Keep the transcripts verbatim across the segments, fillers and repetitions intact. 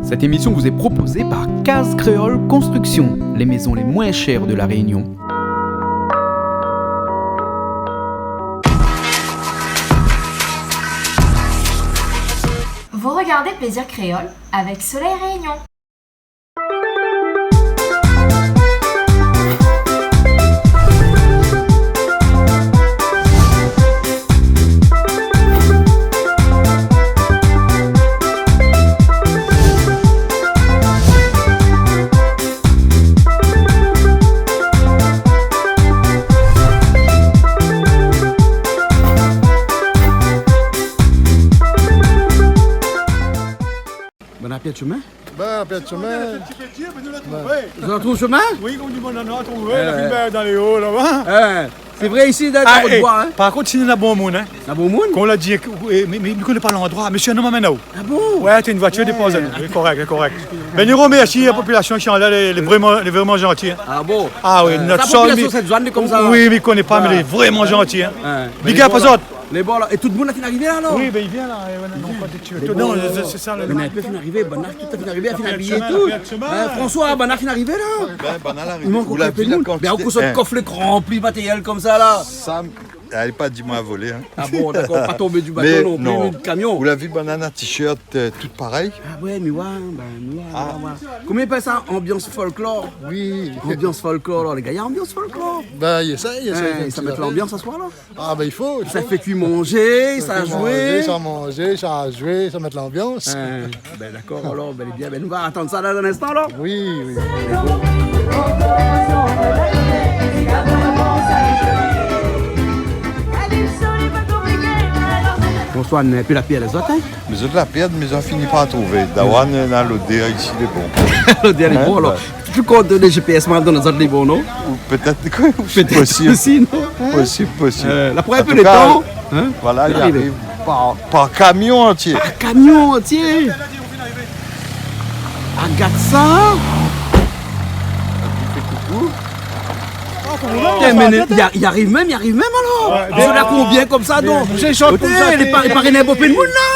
Cette émission vous est proposée par Case Créole Construction, les maisons les moins chères de La Réunion. Vous regardez Plaisir Créole avec Soleil Réunion. Banna la pèrd shomin ? Banna la pèrd shomin. Zot la trouv shomin ? Oui, konm di banna la trouvé, la vin dan lé o laba. Sé vré, isi dan lé bwa, in. Par kont, si néna bon moun, in. Na bon moun ? Kan la di, mé, mé li koné pa landrwa. Mésyé, nou amenn aou. Ah bon ? Ouais, té in voitir dépoz anou. Lé korèk, lé korèk. Bin, nou romèrsi la popilasion ki lé la, lé, lé vréman, lé vréman zanti, in. Ah bon ? Ah oui, nout sa popilasion, sèt zone lé konmsa. Oui, mé li koné pa, mé lé vréman zanti, in. Big up azot. Lé bon la. É tout moun la fine arivé la, alor ? Oui, bin, li vien la. Tout, non, sé sa, banna la fine arivé, banna tout la fine arivé, la fine abiyé tout. François, banna la fine arivé la. Bin, banna la arivé. I mank ankor in pé d'moun. Mé akoz out kof lé gran ranpli matéryèl konmsa la ? Sa, alé pa di amoin volé, in. Ah bon, dakor, pa tonbé di bato non pli, ni di kamion. Ou la vi, banna na t-shirt, tout parèy. Ah ouais, mé ouais, bin, mé ouais. Koman i apèl sa ? Ambiance folklore. Oui. Ambiance folklore, la, lé gayar, ambiance folklore. Bin, sa i mèt lanbians aswar la. Ah, bin, i fo, i fo. Sa i fé kui manzé, sa i zoué. Sa i manzé, sa i zoué, sa i mèt lanbians. Bin, dakor, alor, bin, lé bien, bin, nou va atann sa dan in instan, alor. Oui, oui. Bonswar, néna in pé la pèrd lézot, in ? Mé zot la pèrd, mé zot la fini par trouvé. Dawan, na lodèr isi, lé bon. Lodèr lé bon, alor. Tout kont de G P S, madam, dan zot lé bon, non ? Ou pétèt, pétèt posib osi, non ? Posib, posib. La pran in pé de tan, in ? Voilà, li ariv par, par kamion antié. Par kamion antié. Agard sa. Té, mé li ariv mèm, li ariv mèm, alor. Zot la kour bien konmsa, donk. Oté, li paré, li paré néna bonpé d'moun la.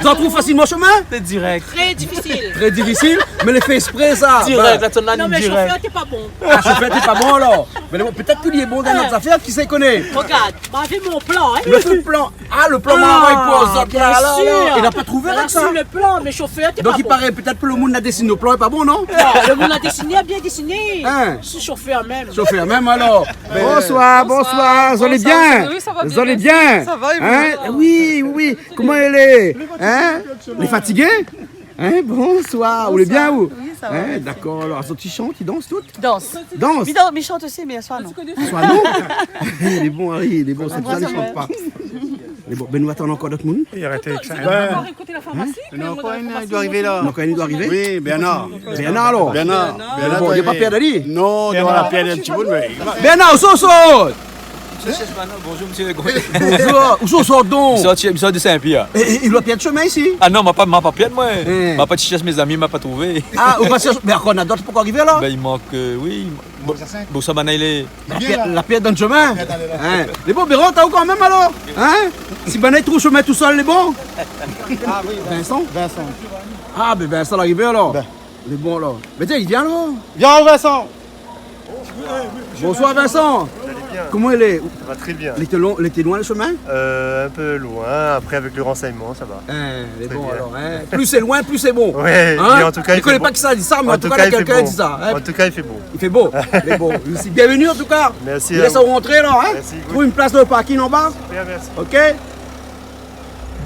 Zot la trouv fasilman shomin ? Sé dirèk. Tré difisil. Tré difisil, mé li fé ésprè sa. Dirèk, la, ton... Non, mé dirèk. Shofèr té pa bon. Ah, shofèr té pa bon, alor. Mé bon, pétèt ke li lé bon dan lot zafèr, kisa i koné ? Regard, ma vi mon plan, in. Lo fout plan. Ah, lo plan, ma vi pou zot la, la, la. Bien sir. Li la pa trouvé avèk sa. Lo plan, mé shofèr té pa bon. Donk, i paré pétèt ke lo moun la désine lo plan lé pa bon, non ? Non, lo moun la désine, la bien désiné. Sé shofèr mèm. Shofèr mèm, alor. Bonswar, bonswar. Zot lé bien ? Oui, sa va bien, mèrsi. Zot lé bien ? Sa va, é vou ? Oui, oui, oui. Koman i lé ? In ? Lé fatigé ? In, bonswar. Ou lé bien, ou ? Bonswar. Oui, sa va, mèrsi. Dakor, alor, zot i shant, i dans tout ? Dans. Dans. Mi dan-, mi shant osi, mé aswar non. Aswar non ? Lé bon, oui, lé bon, sa, i shant pa. Lé bon, bin, nou atann ankor dot moun. Atann, sé pa ankor ékout la farmasi ke... Non, ankor inn i doi arivé la. Ankor inn i doi arivé ? Oui, Bernard. Bernard, alor. Bernard. Lé bon, li la pa pèrd ali ? Non, li la pèrd in ti bout, mé li va. Bernard, ousa ou sort ? Bonjour, monsieur. Bonjour. Ousa ou sort donk ? Mi sort, mi sort de Saint-Pierre. É, é, li la pèrd shomin isi ? Ah non, ma pa, ma pa pèrd, moin. Ma pa ti shèrsh mé zami, ma pa trouvé. Ah, ou pa shèrsh, mé ankor na dot pankor arivé la ? Bin, i mank, oui, i mank. Bon, sa banna lé... La pèrd, la pèrd dan shomin. La pèrd, alé la. In ? Lé bon, Bernard, ou kanmèm, alor ? In ? Si banna i trouv shomin tousèl, lé bon ? Ah oui, Vincent. Vincent. Ah, bin, Vincent la arivé, alor. Bin. Lé bon, alor. Mé tiens, i vien, alor. Vien, Vincent. Bonswar, Vincent. Vous allez bien ? Koman i lé ? Ça va très bien. Lété lon-, lété loin lo shomin ? Euh, un peu loin. Après, avec le renseignement, ça va. In, lé bon, alor, in. Plis sé loin, plis sé bon. Ouais, mé an tou ka, i fé bo. In ? Mi koné pa kisa la di sa, mé an tou ka, la, kèlkin la di sa, in. An tou ka, i fé bo. I fé bo. Lé bon. Mèrsi. Bienvenue, an tou ka. Mèrsi a vou. Mi lès aou rantré la, in. Mèrsi. Trouv in plas dan lo parking anba. Super, mèrsi. OK ?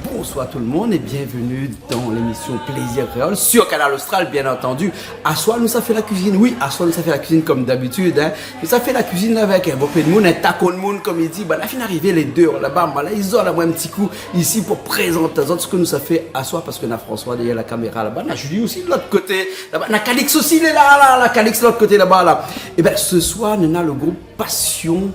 Bonswar tout lo moun é bienvenue dans l'émission Plaisir Créole sur Kanal Austral, bien entendu. Aswar nou sa fé la kuizine, oui, aswar nou sa fé la kuizine konm dabitid, in. Nou sa fé la kuizine avèk in bonpé d'moun, in tako d'moun, konm i di. Banna la fine arivé lé dé laba, banna la izol amoin in ti kou isi pou prézant azot sak nou sa fé aswar, parske na François dèrièr la kaméra laba, na Julie osi de lot koté laba, na Calix osi, lé la, la, la, Calix lot koté laba la. Ébin, se soir, nou na lo group Passion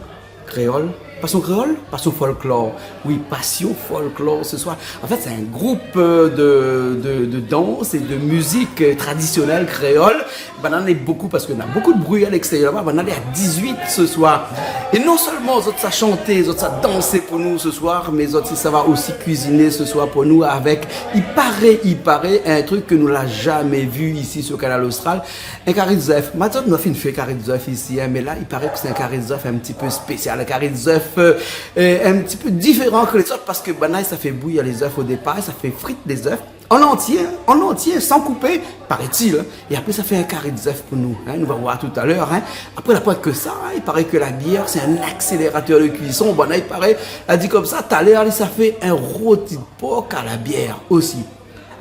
Créole Passion Créole, Passion Folklore. Oui, Passion Folklore ce soir. En fait, c'est un groupe, euh, de, de, de danse et de musique, euh, traditionnelle créole. Banna lé bokou parske na bokou de bri a l'extérieur laba. Banna lé a dix-huit ce soir. Et non seulement zot sa shanté, zot sa dansé pou nou ce soir, mé zot i sava osi kuiziné ce soir pou nou avèk, i paré, i paré, un truc que nou la jamais vu ici sur Kanal Austral. Un kari de zèf. Matant nou la fine fé kari de zèf isi, hein, mé la, i paré ke sé un kari de zèf un petit peu spécial. Un kari de zèf, euh, euh, un petit peu différent que les autres, parske banna sa fé bouyir les œufs au départ, sa fé frir les œufs en entier, hein, en entier, sans couper, paraît-il, hein. Et après, sa fé un kari de zèf pou nou, hein. Nou va voir tout à l'heure, hein. Après, la poin ke sa, hein, i paré ke la bière, c'est un accélérateur de cuisson. Banna, i paré, la di konmsa, talèr, sa fé un roti de porc à la bière aussi.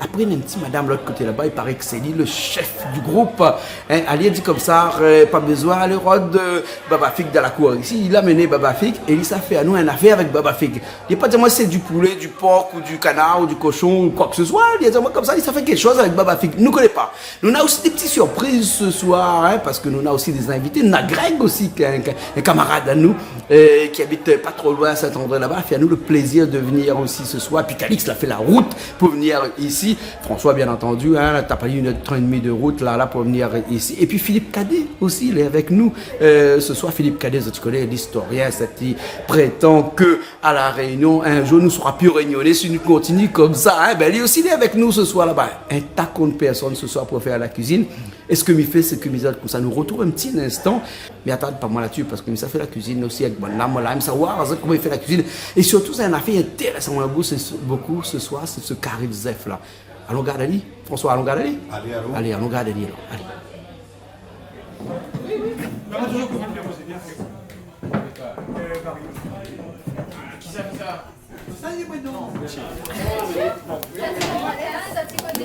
Apré, néna in ti madam lot koté laba, i paré ke sé li le chef du groupe. Hein, ali la di konmsa, euh, pa bezoin alé rod, euh, Baba Fig dan la kour isi. Li la amenn Baba Fig é li sa fé anou in afèr avèk Baba Fig. Li la pa di amoin sé du poulet, du porc ou du canard ou du cochon ou quoi que ce soit. Li la di amoin konmsa, li sa fé kékshoz avèk Baba Fig. Nou koné pa. Nou néna osi dé ti surpriz ce soir, hein, parske nou néna osi dé zinvité. Nou néna Greg osi, ki lé in, in kamarad anou, euh, ki abit pa tro loin, Saint-André laba, i fé anou le plézir de venir osi ce soir. Pi Calix la fé la rout pou venir isi. François, bien entendu, hein, la tap ali une heure et demie de rout la, la, pou venir isi. Épi Philippe Cadet osi, li lé avèk nou, euh, ce soir. Philippe Cadet, zot i koné, l'historien, sèt i prétan ke à La Réunion, un jour, nou sra pi rényoné si nou kontinié konmsa, hein. Ben, li osi, li lé avèk nou ce soir laba. In ta de pèrsone ce soir pou fé la kuizine. É sak mi fé, sak mi zot konmsa, nou retrouv in ti instan. Mé atann pa moin la-dsi, parske mi sa fé la kuizine osi avèk banna, moin la, mi sa oir azot koman i fé la kuizine. É sirtou, sé in afèr intérésan, moin, bokou ce, bokou ce soir, sé se kari de zèf la. Alon gard ali, François, alon gard ali. Alé, alon. Alé, alon gard ali, alor. Alé.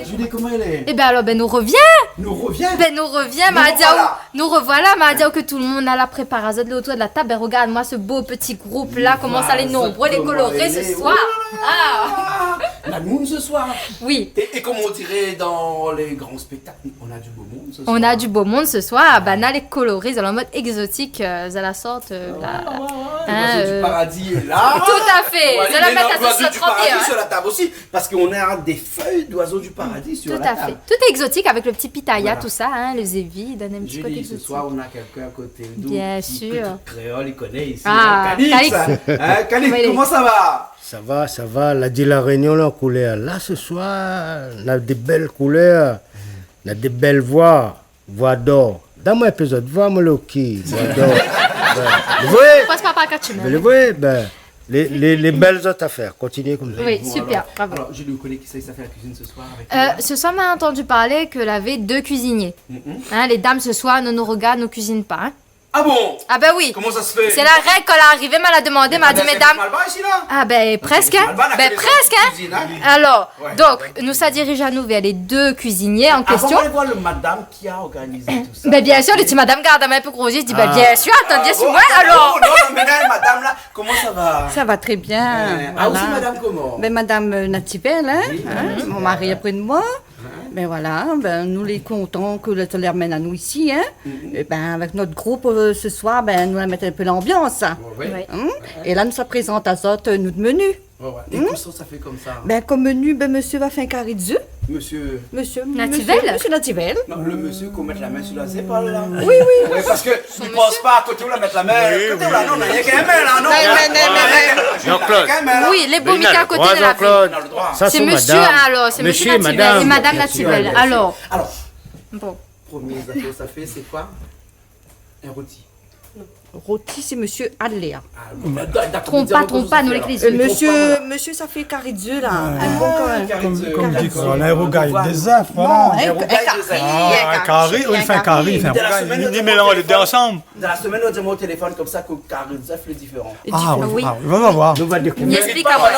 Julie, koman i lé ? Ében alor, bin nou rovien. Nou rovien. Bin nou rovien, nou rovoila. Mardi, nou rovoila, mardi, ke tout le moun la la prépar azot otour de la tab. Bin, regard amoin se bo ti group la, koman sa lé nonbré, lé koloré ce soir. Oulala. Ah. La moun ce soir. Oui. Et, et comme on dirait dans les grands spectacles, on a du beau monde ce soir. On a du beau monde ce soir. Banna lé koloré, zot lé an mod égzotik, euh, zot la sort, euh, la, ouais, ouais, ouais, hein, l'oiseau du paradis est là. Tout à fait. Voilà, zot la mèt l'oiseau du paradis sur la table aussi, parce qu'on a des feuilles d'oiseau du paradis sur la table. Tout à fait. Tout est exotique avec le petit pitaya, tout ça, hein, le zévi, i donn in ti koté exotik. Julie, ce soir, on a quelqu'un à côté de nous qui, petite créole, i koné isi, hein, Calix. Bien sûr. Ah, Calix. Hein, Calix, comment ça va ? Ça va, ça va. La di La Réunion, la koulèr. La, ce soir, na de bèl koulèr, na de bèl voi, voi d'or. Donn amoin in pé zot voi, mon Loki, voi d'or. Bin, lé vré. Pass pa par kat shemin. Lé vré, bin, lé, lé, lé bèl zot afèr. Kontinié konmsa. Oui, super, bravo. Bon, alors, alors, Julie, ou koné kisa i sa fé la kuizine ce soir avec nous ? Euh, ce soir, ma antandu parl ke lavé dé kuizinié. Mhm. Hein, les dames, ce soir, nou, nou rogard, nou kuizine pa, hein. Ah bon ? Ah bin oui. Koman sa se fé ? Sé la règ, kan la arivé, ma la demandé, ma di, mésdam. Mé pa d'afèr malbar isi la ? Ah bin, prèsk, hein. Bin, prèsk, hein. Alor, donk, nou sa diriz anou vèr lé dé kuizinié an késtion. Avan, nou va alé voir le madam ki la organizé tout sa. Bin, bien sûr, le ti madam gard amoin in pé gro zié, i di, bin, bien sûr, atann, bien sûr, ouais, alor. Ah bon, atann, atann, non, non, mé la, madam la, koman sa va ? Ça va très bien, voilà. Ah, ou sé madam koman ? Bin, madam, euh, Nativelle, hein, mon mari apré de moi. Bin voilà, bin nou lé kontan ke zot la amenn anou isi, hein. Mhm. É bin, avèk nout group, euh, ce soir, bin nou la mèt in pé l'anbians, hein. Ouais, ouais. Hein ? É la, nou sa prézant azot, euh, nout menu. Ouais, ouais. É kosa sa fé konmsa ? Bin, kom menu, bin, mésyé va fé in kari de zèf. Mésyé ? Mésyé Nativelle ? Mésyé Nativelle. Non, le mésyé k'ou mèt la min su la zépol la. Oui, oui. Ouais, parske mi pans pa koté ou la mèt la min. Oui, koté ou la, non, na rienk in min la, non ? Non, non, non, non. Jean-Claude. Oui, lé bo mi ka koté la. Jean-Claude. Sa sé mésyé, alor, sé mésyé Nativelle é madam Nativelle. Alor. Alor, bon. Promié zafèr sa fé, sé koi ? In roti. Roti, sé mésyé Adler. Ah, bon, dakor. Tronp pa, tronp pa, nou lé klézé. Euh, mésyé, mésyé, sa fé kari de zèf la. Ah, bon, kan mèm. Kari de zèf. Kom, kom di, dakor. Voilà, in rougay de zèf, voilà. Non, in, in kari, in kari, oui, in kari, in kari. Ni mélanz lé dé ansanm. Dan la semèn, nou la di amoin o téléfone konmsa ke kari de zèf lé diféran. Ah oui, ah oui, va, va voir. Nou va dékouvèr. Li ésplik amoin.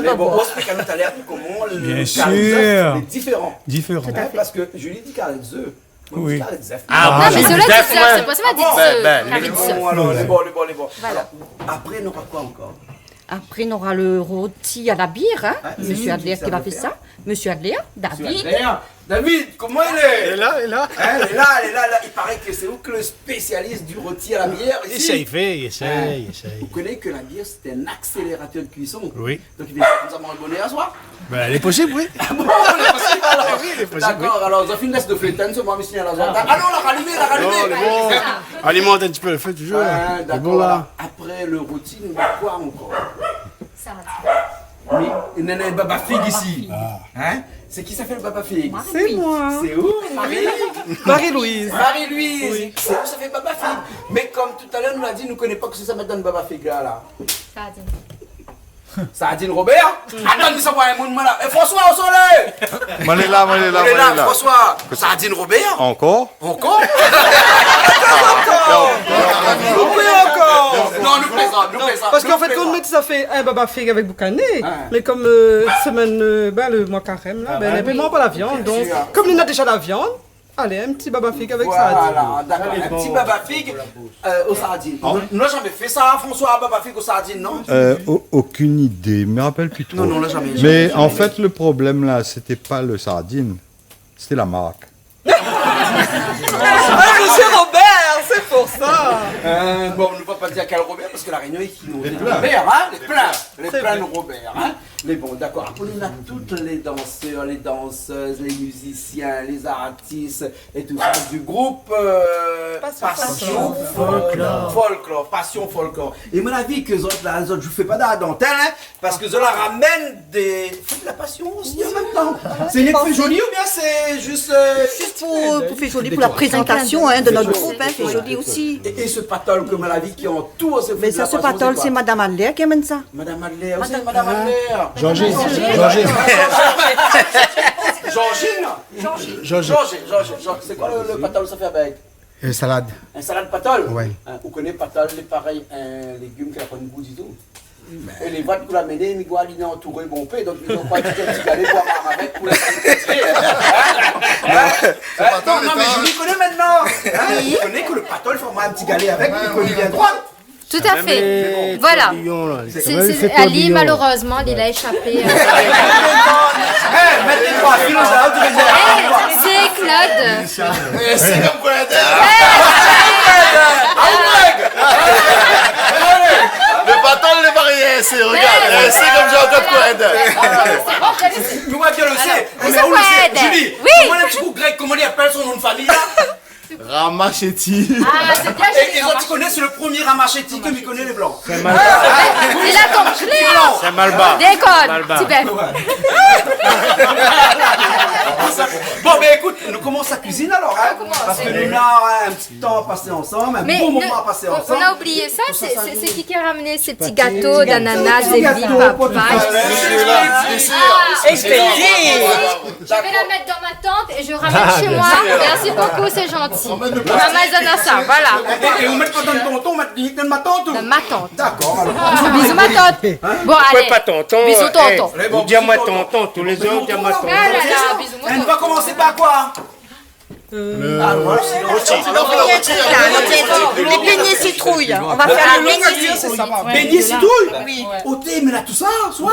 Mé bon, ou ésplik anou talèr koman le kari de zèf lé diféran. Diféran. Tout à fait. Hein, parske Julie di kari de zèf. Moin mi di kari de zèf. Ah, non, mé sé la di zèf, sé pa sa, ma di kari de zèf. Bin, bin, lé bon, alor, lé bon, lé bon. Voilà. Alor, apré, nou nora koi ankor ? Apré, nou nora le roti à la bière, hein. Ah, mésyé Adler ki va fé sa. Mésyé Adler, David. Mésyé Adler. David, koman i lé ? Lé la, lé la. Hein, lé la, lé la, lé la. I paré ke sé ou ke le spésialis du rôti à la bière isi. Éséy, fé, éséy, éséy. Hein. Ou koné ke la bière, sé in aksélérateur de cuisson. Oui. Donk, i vien konmsa manzé bonèr aswar ? Ben, lé posib, oui. Ah bon, lé posib, alor. Oui, lé posib, oui. Dakor, alor, zot la fine lès de flétan, sé moin, misié, la zot. Ah non, la ralimé, la ralimé. Non, lé bon. Alimant in ti pé le fé, toujour. Ah, lé bon, dakor, la. Alor, apré le rôti, nou na koi ankor ? Sa va. Mé néna in baba fig isi. Ah. Hein ? Sé ki sa fé le baba fig ? Sé moin. Sé ou ? Marie ? Marie-Louise. Marie-Louise. Oui. Sé ou sa fé baba fig ? Mé kom talèr nou la di, nou koné pa kosa sa mèt dan le baba fig la, la. Sardine. Sardine Robert ? Atann, mi sa voir in moun, moin la. Eh, François, ousa ou lé ? Moin lé la, moin lé la, moin lé la. François, sardine Robert ? Ankor ? Ankor ? Ankor. Pourquoi ankor ? Non, nou plézant, nou plézant. Parske an fèt, kan nou mèt sa fé in baba fig avèk boukané, mé kom, euh, semèn, euh, ben, le moi karèm la, ben, néna pli moin pou la viann. Bien sûr. Donk, kom nou na déza la viann, alé, in ti baba fig avèk sardine. Voilà, dakor. In ti baba fig, euh, o sardine. Nou, nou la zamé fé sa, François, baba fig o sardine, non ? Euh, o-, okin idé, mi rapèl pi tro. Non, non, nou la zamé, zamé, zamé. Mé an fèt, le problèm la, sété pa le sardine, sété la mark. Ah, monsieur Robert, c'est pour ça. Euh, bon, nou va pa dir kèl Robert, parske La Rényon, i kri Robert, hein, lé plin, lé plin de Robert, hein. Mé bon, dakor. Apré, nou na tout lé dansèr, lé dansèz, lé mizisien, lé artis é tousa du group, euh, Passion Folklore. Folklore, Passion Folklore. É mon avi ke zot la, zot, mi fé pa dan la dantèl, hein, parske zot la ramèn dé, fé de la passion osi an mèm tan. Sé in fé zoli oubien sé zis, euh, zis pou, pou fé zoli, pou la prézantasion, hein, de nout group, hein, fé zoli osi. É, é se patol ke mon avi ki antour, sé... Mé sa, se patol, sé Madame Adler ki amèn sa. Madame Adler, ousa Madame Adler ? Georgine. Georgine. Georgine. Georgine. Georgine. Sé koi le, le patol sa fé avèk ? Euh, salad. In salad patol ? Ouais. Hein, ou koné patol, lé parèy in légim ke la pa gou ditou. É lé vat ke la amené, mi oi, li lé antouré bonpé, donk mi doi pa ti, ti galé pou amar avèk, pou la... Hein ? Hein ? Non, non, mé zoli, koné mintnan. Hein ? Ou koné ke le patol, fo amar in ti galé avèk, pou ke li vien drol. Tout à fait. Voilà. Sé, sé, Ali, malheureusement, il a échappé, euh, Eh, mèt dé troi fil, sa, ou di... Eh, sé Claude. Eh, sé kom koi, hein. Ah, ou blèg. Le patol, le marié, sé, regard. Eh, sé kom Jean-Claude Cohen. Nou va dir le sé. Mé ou le sé, Julie, koman le ti boug grèk, koman li apèl son non de famiy la ? Ramacheti. Ah, sé bien. É, é zot i koné, sé le promié Ramacheti ke mi koné, lé blan. Sé Malbar. Ah, oui, sé la tonm. Sé blan. Sé Malbar. Dékone. Malbar. Ti bèf. Bon, ben, ékout, nou komans la kuizine alor, hein. Nou komans. Parske nou na in ti tan a pasé ansanm, in bon moman a pasé ansanm. Mé nou, nou, nou la oublié sa, sé, sé, sé ki ki la ramèn sé ti gato d'ananas, zéli, papay. Ti gato pou tout sa. Sé la, sé la. Ah. É mi di, Je vais la mettre dans ma tente et je ramène chez moi. Ah, bien sûr. Merci beaucoup, c'est gentil. Amazon a sa, voilà. É, é ou mèt pa dan tonton, ou mèt dirèk dan ma tante, ou ? Dan ma tante. Dakor, alor. Bisous, ma tante. Hein ? Bon, allez. Pourquoi pas tonton ? Bisous, tonton. Eh, ou di amoin tonton, tonton, tonton, tonton. Tous les jours, ou di amoin tonton. Ah là là, bisous, mon tonton. Eh, nou va komans par koi ? Euh, ah, voilà, c'est le rôti. Le beignets citrouille. On va faire le beignets citrouille. Beignets citrouille ? Oui. Oté, mé la, tout sa, soi.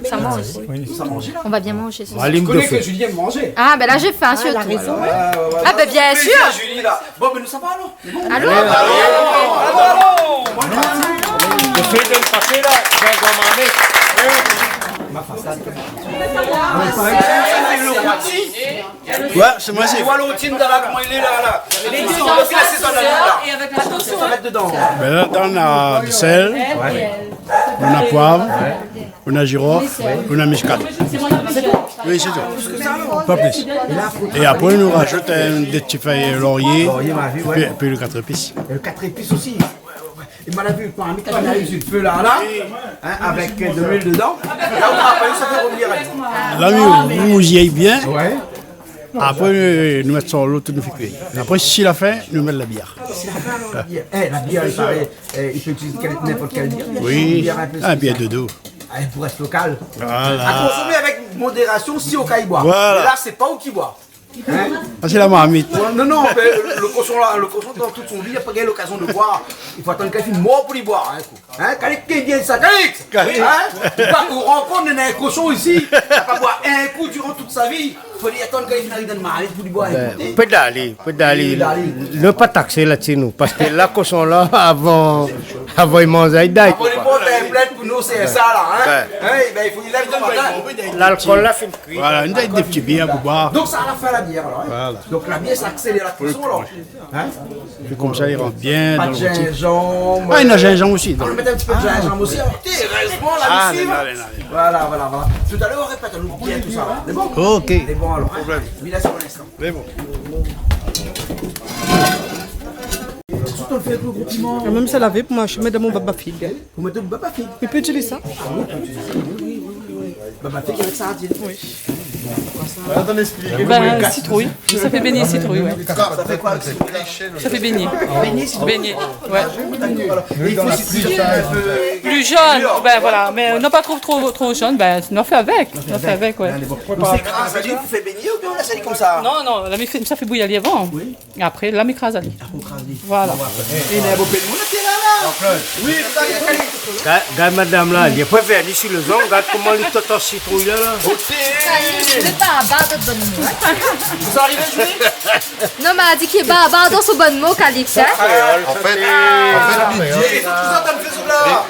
Sa manz. Oui. Sa manz, la. On va bien manger ce soir. Ou koné ke Julie i èm manzé. Ah, ben là, j'ai faim, surtout. Ah, ben, bien sûr. Julie, la. Bon, ben, nou sava, alor. Alor ? Alor. Le fé de pasé, la, sé in gran marmé. Ma fasad. Le rôti. Ouais, sé moin, sé... Ou alor, Valentine, la, koman i lé la, la ? Lé dé, la, sé sa, la, la. Attention, hein. Ben la, dan, nou na du sèl, nou na poiv, nou na zirof, nou na miskad. Oui, sé tou. Pa plis. É apré, nou razout, euh, dé ti fèy lorié, épi, épi le kat épis. É le kat épis osi. É moin la vi, parmi tout, nou la mèt su le fé la, la, hein, avèk, euh, de luil dedan. La, ou va apèl sa fé revenir ali. La, nou rouzi bien. Ouais. Apré, euh, nou mèt su lot, nou fé kui. Apré, si la fin, nou mèt la bièr. Si la fin, alor, la bièr. Eh, la bièr, i paré, euh, i pé itiliz kèl, ninport kèl bièr. Oui. Bièr in pé spésial. Ah, bièr de dos. Ah, pou rès lokal. Voilà. A konsomé avèk modérasion, si ou ka i boir. Voilà. Mé la, sé pa ou ki boir. Hein ? Ah, sé la marmit. Non, non, mé lo koshon la, lo koshon, dan tout son vi, li la pa gingn lokazion de boir. I fo atann k'li fine mor pou li boir, hein, kou. Hein, Calix, té bien sa, Calix ? Calix. Hein ? Ou pa, ou rann kont, néna in koshon isi, li la pa boir in kou diran tout sa vi. Fo li atann k'li fine ariv dan marmit pou li boir in kou. Bin, pédalé, pédalé. Pédalé. Nou pa taksé la-dsi, nou, parske la, koshon la, avan, avan li manz, li day, koi. Apré, li port in plent pou nou, sé sa la, hein ? Bin. Hein, bin, i fo li lèv lo matin. Lalkol la fine kui. Voilà, nou done dé ti bièr pou boir. Donk, sa la fé la bièr, alor, hein ? Voilà. Donk, la bièr, sa i aksélèr la kuison, alor. Hein ? Sé konmsa, li rant bien dan lo roti. Pa de zinzanm. Ah, néna zinzanm osi, donk. Ah, nou mèt in ti pé de zinzanm osi. Ah. Alor, érèzman, la, nou suiv. Voilà, voilà, voilà. Talèr, nou répèt, nou bien tout sa. Sé bon ? Ok. Sé bon, alor, hein ? Problèm. Mé la, sé pou linstan. Sé bon. Sa, ou fé avèk lo gro piman. Ah, mèm sa lavé pou moin, mi mèt dan mon baba fig. Ou mèt dan baba fig. I pé itiliz sa. Ah oui, i pé itiliz. Oui, oui, oui, oui. Baba fig avèk sardine. Oui. Voilà, t'en expliques. Bin, sitrouy. Sa fé bégné sitrouy, ouais. Sa fé koi ? Sa fé bégné. Bégné sitrouy. Bégné, ouais. D'accord, alor. É i fo sitrouy in pé. Pli zone, bin voilà. Mé non, pa tro, tro, tro zone, bin, nou fé avèk. Nou fé avèk, ouais. Alé, bon. Ou ékraz ali, ou fé bégné oubien ou lès ali konmsa ? Non, non, la, mi fé, sa fé bouyir ali avan. Oui. Apré, la, mi kraz ali. Apré, ou kraz ali. Voilà. É la, bonpé d'moun la, la. Oui, sa, li la kalé. Gard, gard madam la, li la pa vèrni si lo zong, gard koman li tort sitrouy la, la. Sa i lé, li lé pa abar dan son bonn mo, hein. Sa ariv zoué ? Non, mé la di li lé pa abar dan son bonn mo, Calix, hein. An fèt, an fèt, li di, li,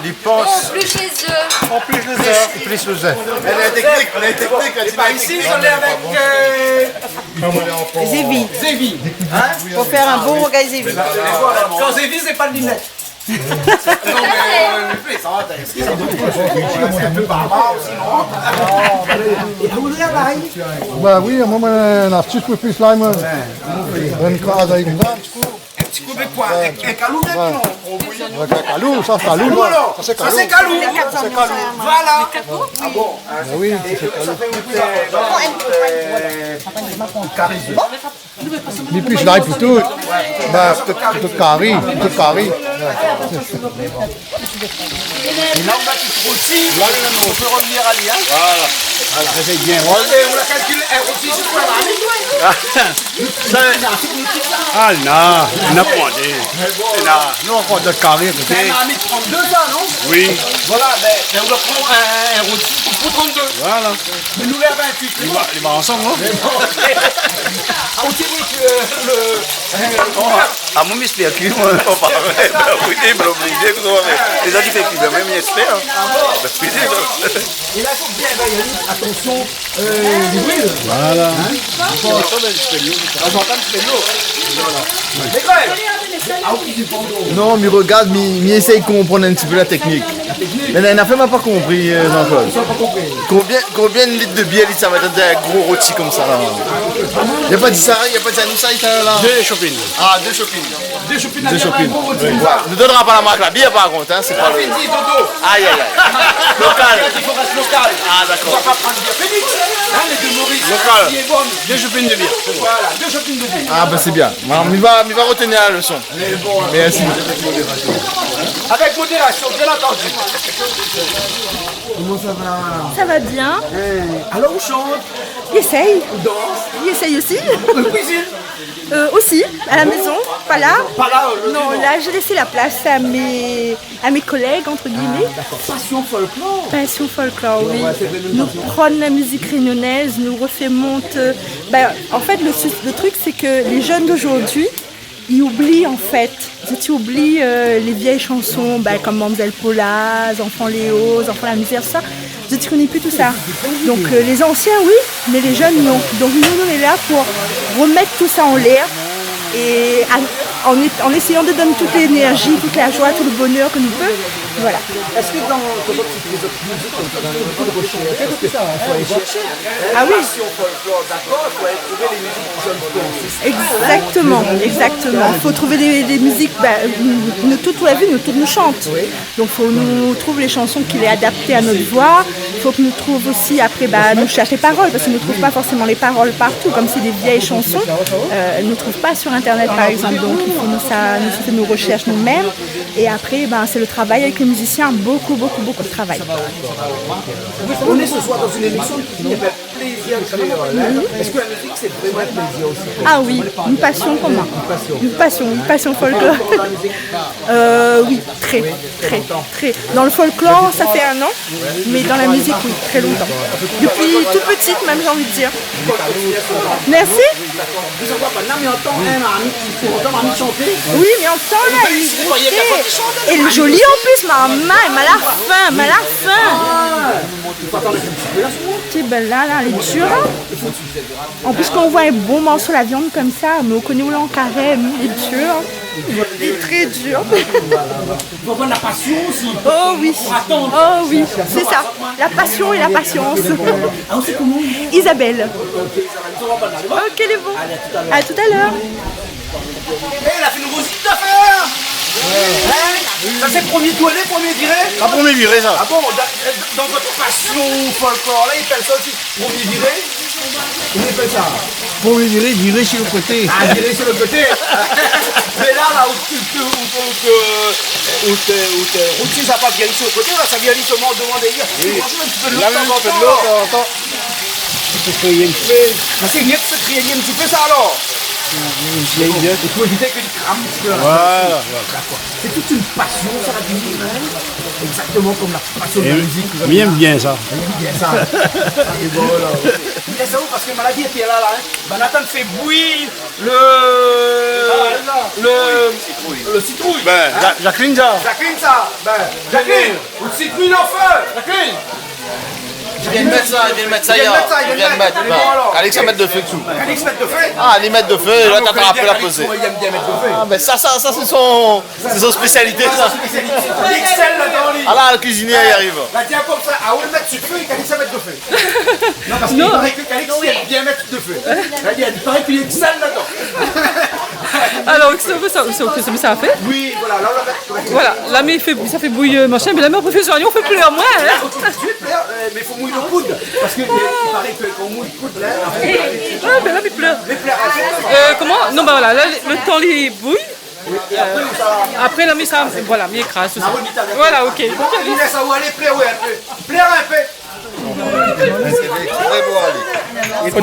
li pans. On plis lé zèf. On plis lé zèf. Plis lé zèf. Èl la in téknik, èl la in téknik, èl la in téknik. Isi, nou lé avèk, euh, Zévi. Zévi. Hein ? Pou fé in bon rougay zévi. Kan zévi, sé pa de linèt. Non, mé, euh, sa va, t'as, excusez-moi. C'est un peu barbare aussi, non ? Et là, vous le regardez. Bah oui, moin, moin, in astis pou plis la, moin. Ouais. Bann kraz avèk in ti kou. In ti kou de poi, in, in kalou, non ? Avèk in kalou, sa, kalou, alor. Sa, sé kalou. Sa, sé kalou. Voilà. Ah bon ? Bin oui, sa, sé kalou. Sa fé in kou, euh, kari. Li plis lay pou tout. Bah, pou tout, pou tout kari, pou tout kari. É la, ou la tout roti. La, nou pé revnir ali, hein. Voilà. Voilà, sa sé bien. Bon, é nou la kalkil in roti zis pou la marmit, ouais. Sa, ah, non, non, pwin. Non, nou ankor dot kari a koté. Sé in marmit trant-dé, sa, non ? Oui. Voilà, bin, bin, nou va pran in, in roti pou, pou trant-dé. Voilà. Mé nou lé a vintuit, lé bon. Nou va, nou va ansanm, non ? Lé bon. Ah, OK, oui, euh, le, euh, ah, moin, mi èspèr ke moin, pa parèy. Bin oui, mi lé oblizé, koman, mé lé zot i fé kui, bin, mi èspèr. Ah bon ? Bin oui, sé vré. É la, i fo bien, bin, atansion, euh, li bril. Voilà. Hein ? Bon, sa, bin, sé lo. Ah, j'entends, sé lo. Voilà. Mé kan mèm. Non, mi rogard, mi, mi éséy konprann in ti pé la téknik. Mé néna in afèr ma pa konpri, euh, Jean-Claude. Konbien, konbien lit de bièr li sa mèt dann in gro roti konmsa la ? Li la pa di sa, li la pa di anou sa, li sa la. Dé shopin. Ah, dé shopin. Dé shopin. Dé shopin. Ouais. Nou donnra pa la mark la bièr, par kont, hein, sé pa lo. Aïe, aïe, aïe. Lokal. I fo rès lokal. Ah, dakor. Nou va pa pran bièr Phoenix, hein, lé dé Maurice. Lokal. Lé bon. Dé shopin de bièr. Voilà, dé shopin de bièr. Ah, bin, sé bien. Bon, mi va, mi va retenir la leson. Mé bon, hein. Mèrsi. Avèk modérasion, bien antandi. Koman sa va ? Sa va bien. Hein, alor, ou shant ? J'essaye. Ou dans ? J'essaye aussi. Ou kuizine ? Euh, aussi, à la maison, pas là. Pas là, euh, non, non. Là, j'ai laissé la place à mes, à mes collègues, entre guillemets. Ah, d'accord. Passion folklore. Passion folklore, oui. Ouais, ouais, c'est vraiment une passion. Nou pran la mizik rényonèz, nou refé mont, euh, ben, en fait, le sou-, le truc, c'est que les jeunes d'aujourd'hui, i oubli, an fèt. Zot i oubli, euh, lé vièy shanson, ben, kom Mamzèl Paula, Zanfan Léo, Zanfan la Mizèr, tousa. Zot i koné pi tousa. Donk, euh, lé zansien, oui, mé lé jenn, non. Donk, nou, nou lé la pou romèt tousa anlèr é an, an, an éséyan de donn tout lénèrzi, tout la joi, tout le bonèr ke nou pé. Voilà. Èske dan, dan zot, zot mizik konmsa, dan le, le reshèrsh, èske i fo alé shèrshé, hein, la passion folklore, dakor, i fo alé trouvé lé mizik ki zot i pans. Exactement, exactement. Fo trouvé dé, dé mizik, ben, nou tout, ou la vi, nou tout nou shant. Oui. Donk, fo nou trouv lé shanson ki lé adapté a nout voi. Fo ke nou trouv osi, apré, ben, nou shèrsh lé parol, parske nou trouv pa forséman lé parol partou, kom sé dé vièy shanson, euh, nou trouv pa sur Internet, par égzanp. Donk, i fo nou sa, nou fé nout reshèrsh nou-mèm. É apré, ben, sé le travay avèk lé mizisien, bokou, bokou, bokou de travay. On est ce soir dans une émission qui s'appelle Est-ce que la musique, c'est vraiment un plaisir aussi pour vous ? Ah oui, une passion pour moi. Une passion. Une passion, une passion folklore. Euh, oui, très, très, très. Dans le folklore, ça fait un an, mais dans la musique, oui, très longtemps. Depuis tout petite, même, j'ai envie de dire. Merci. Vous avez pas, non, mais on entend un ami, on entend un ami chanter. Oui, mais on entend là, il est gros. Et le joli en plus, ma, ma, ma la fin, ma la fin. Ah, il faut attendre un petit peu là, c'est bon. Ti bèl la, la, lé dir, hein. En plus, quand on voit un bon morceau la viande comme ça, mais on connaît où l'on carême, il est dur. Il est très dur. Faut avoir la passion aussi. Oh oui. Faut attendre. Oh oui, c'est ça. La passion et la patience. Ah, c'est comment ? Isabelle. Ok, les bons. À tout à l'heure. Eh, la fine rosi de fèr. Hein ? Ça, c'est premier toilé, premier viré ? Ah, premier viré, ça. Ah bon, dans, dans votre passion folklore, là, il appelle ça aussi premier viré ? Comment il appelle ça ? Premier viré, viré sur le côté. Ah, viré sur le côté. Mais là, là, où tu, où, où, où, où, où, où, où, où ça va virer sur le côté, là, ça vient justement demander. Oui. Tu manges un petit peu de l'eau. Là, de temps en temps. Là, même un peu de l'eau, de temps en temps. Tu peux crier un petit peu. Mais, parce qu'il y a que se crier un petit peu, ça, alors. Il faut éviter que tu crames un petit peu, là. Voilà, voilà. D'accord. C'est toute une passion, ça, la cuisine, hein ? Exactement comme la passion de la musique, vous avez bien ça. Bien ça. Et voilà. Mé sa ou, parske maladi éti la, la, hein. Ben, atann, fé bouyi le, le, le sitrouy. Ben, hein ? Ja-, Jacqueline, sa. Jacqueline, sa. Ben, Jacqueline, ou sitrouy lo fé. Jacqueline. Li vien mèt sa, li vien mèt sa, li vien mèt sa, li vien mèt. Calix sa mèt do fé dsi. Calix mèt do fé ? Ah, li mèt do fé, la, ou koné bien Calix, koman li èm bien mèt do fé. Ah, ben sa, sa, sa, sé son, sé son spésialité, sa. Li excelle ladan, li. Ah la, le cuisinier, il arrive. La di konmsa, ah, ou mèt si do fé, Calix sa mèt do fé. Non, parske i paré ke Calix i èm bien mèt do fé. La di, i paré ke li excelle ladan. Alor, kosa ou fé sa, kosa ou fé sa ? Oui, voilà, la, la, la. Voilà, la, mi fé, sa fé bouyi, euh, machin, mé la, mi fé zoignon, fé plèr, moin, hein. Tout de suite, plèr, euh, mé fo mouy lo koud, parske, euh, i paré ke kan ou mouy lo koud, la, apré, ah, ben la, mi plèr. Mi plèr, ah, sé bon. Euh, koman ? Non, ben voilà, la, le, le tan li bouy. Oui, é apré, ou sa... Apré, la, mi sa, voilà, mi ékraz tout sa. Voilà, ok. Bon, mi lès aou alé plèr, ouais, in pé. Plèr in pé. Mé sé vré, sé vré, bon, alé. Ékout,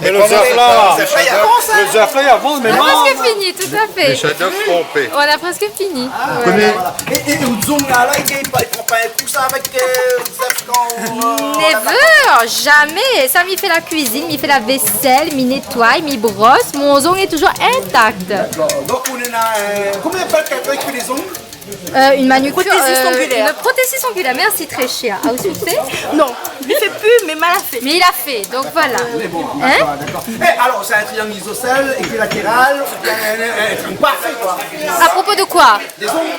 mé lo zèf la, lo zèf la, i avans, mé... On a presque fini, tout à fait. Mé sa i doi tronpé. On a presque fini. Ah, ouais. Voilà. É, é, é out zong la, la, i gingn pa, i pran pa in kou sa avèk, euh, zèf kan, euh... Never, jamais. Sa, mi fé la cuisine, mi fé la vaisselle, mi nettoie, mi brosse, mon zong est toujours intact. D'accord. Donk, ou néna, euh, koman i apèl kèlkin i fé lé zong ? Euh, une manucure, euh, une prothésiste ongulaire. Une prothésiste ongulaire, merci, très cher. Ah, ou la fé ? Non, mi fé pi, mé ma la fé. Mé li la fé, donk voilà. Mé bon, d'accord, d'accord. Eh, alor, sé in triang isosèl, ékilatéral, oubien in, in, in triang parfé, koi. À propos de quoi ? Dé zong.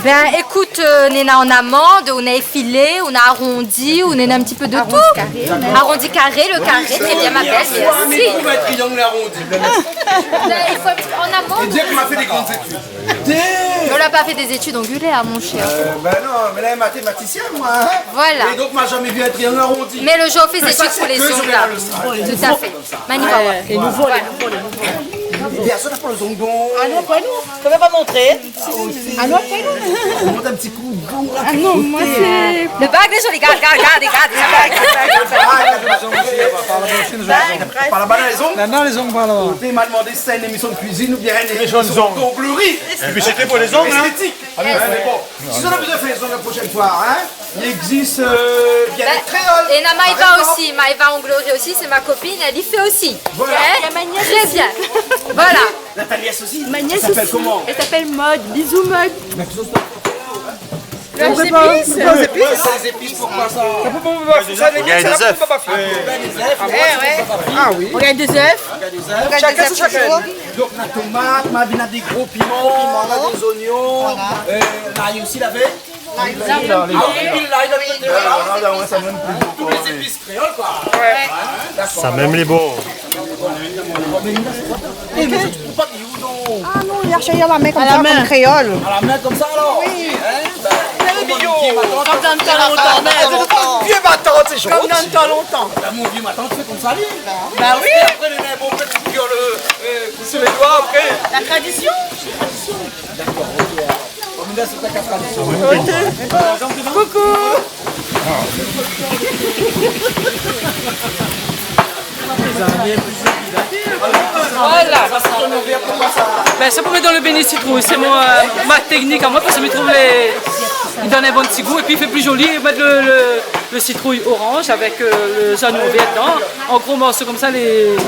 Ben, ékout, euh, néna an amande, ou néna éfilé, ou néna arondi, ou néna in ti pé de tout. Arondi karé, néna. Arondi karé, le karé, très bien, ma belle, merci. Mé pou in triang arondi. Ben, i fo in ti pé an amande. É di ke ma fé dé grandes études. Ou la pa fé dé zétid angilèr, mon shèr. Euh, ben non, mé la, lé matématisien, moin, hein. Voilà. É donk, ma zamé vi in triang arondi. Mé lo zour ou fé zétid pou lé zong la. Tout à fait. Maniva, ouais. Lé nouvo, lé nouvo, lé nouvo. Pèrsone na pa lo zong, donk. Ah non, pa nou. Ou pé pa montré. Ah non, pa nou. Mont in ti kou, bon, la. Ah non, moin sé... Le bag, lé zoli, gard, gard, gard, gard. Ah, la, lo zong, sé... Par laba, lé zong. Non, non, lé zong, par laba. Té, ma demandé si sé in émision de cuisine oubien in émision d'onglerie. Épi sété pou lé zong, hein. Esthétique. Ah, mé bon. Si zot la bezoin fé lé zong la proshèn foi, hein, i égzis, euh, Bien-être Créole, par exemple. Ben, é na Maïva osi, Maïva Onglerie osi, sé ma kopine, èl i fé osi. Voilà. Hein ? Très bien. Voilà. Na ta nièce osi. Ma nièce osi. Elle s'appelle comment ? Elle s'appelle Maude. Bisous, Maude. Lé zépis. Lé zépis. Lé zépis, poukoi sa ? Sa pou pa... Sa pou pa... Ou gingn dé zèf. Ou pé pa fé. Ah oui. Ou gingn dé zèf. Chacun son chacun. Donk, na tomat, ma vi na dé gro piman, na dé zoignon, euh, lay osi, lavé. Lay osi. Ah oui, lay, lay, lay, lay. Tout lé zépis kréol, koi. Ouais. Hein, d'accord. Sa mèm lé bon. Ah non, li la fé a la min konmsa, konm kréol. A la min konmsa, alor ? Oui. Hein ? Ben, konm dan le tan lontan, mé... Vié matant, sé... Konm dan le tan lontan. Ben, mon vié matant, sé konmsa, li. Ben oui. Parske apré, lé bon, pé koup le, euh, koup su lé doi apré. La tradision. D'accord, ok. Bon, mé la, sé pa la tradision. Ok. Coucou. Voilà. Bin, sé pou mèt dan lo béni sitrouy. Sé mon, euh, ma téknik amoin, parske mi trouv lé, i donn in bon ti gou, épi i fé pli zoli, mèt lo, lo, lo sitrouy oranz avèk, euh, lo zoignon vèr dedan. An gro morso konmsa, lé,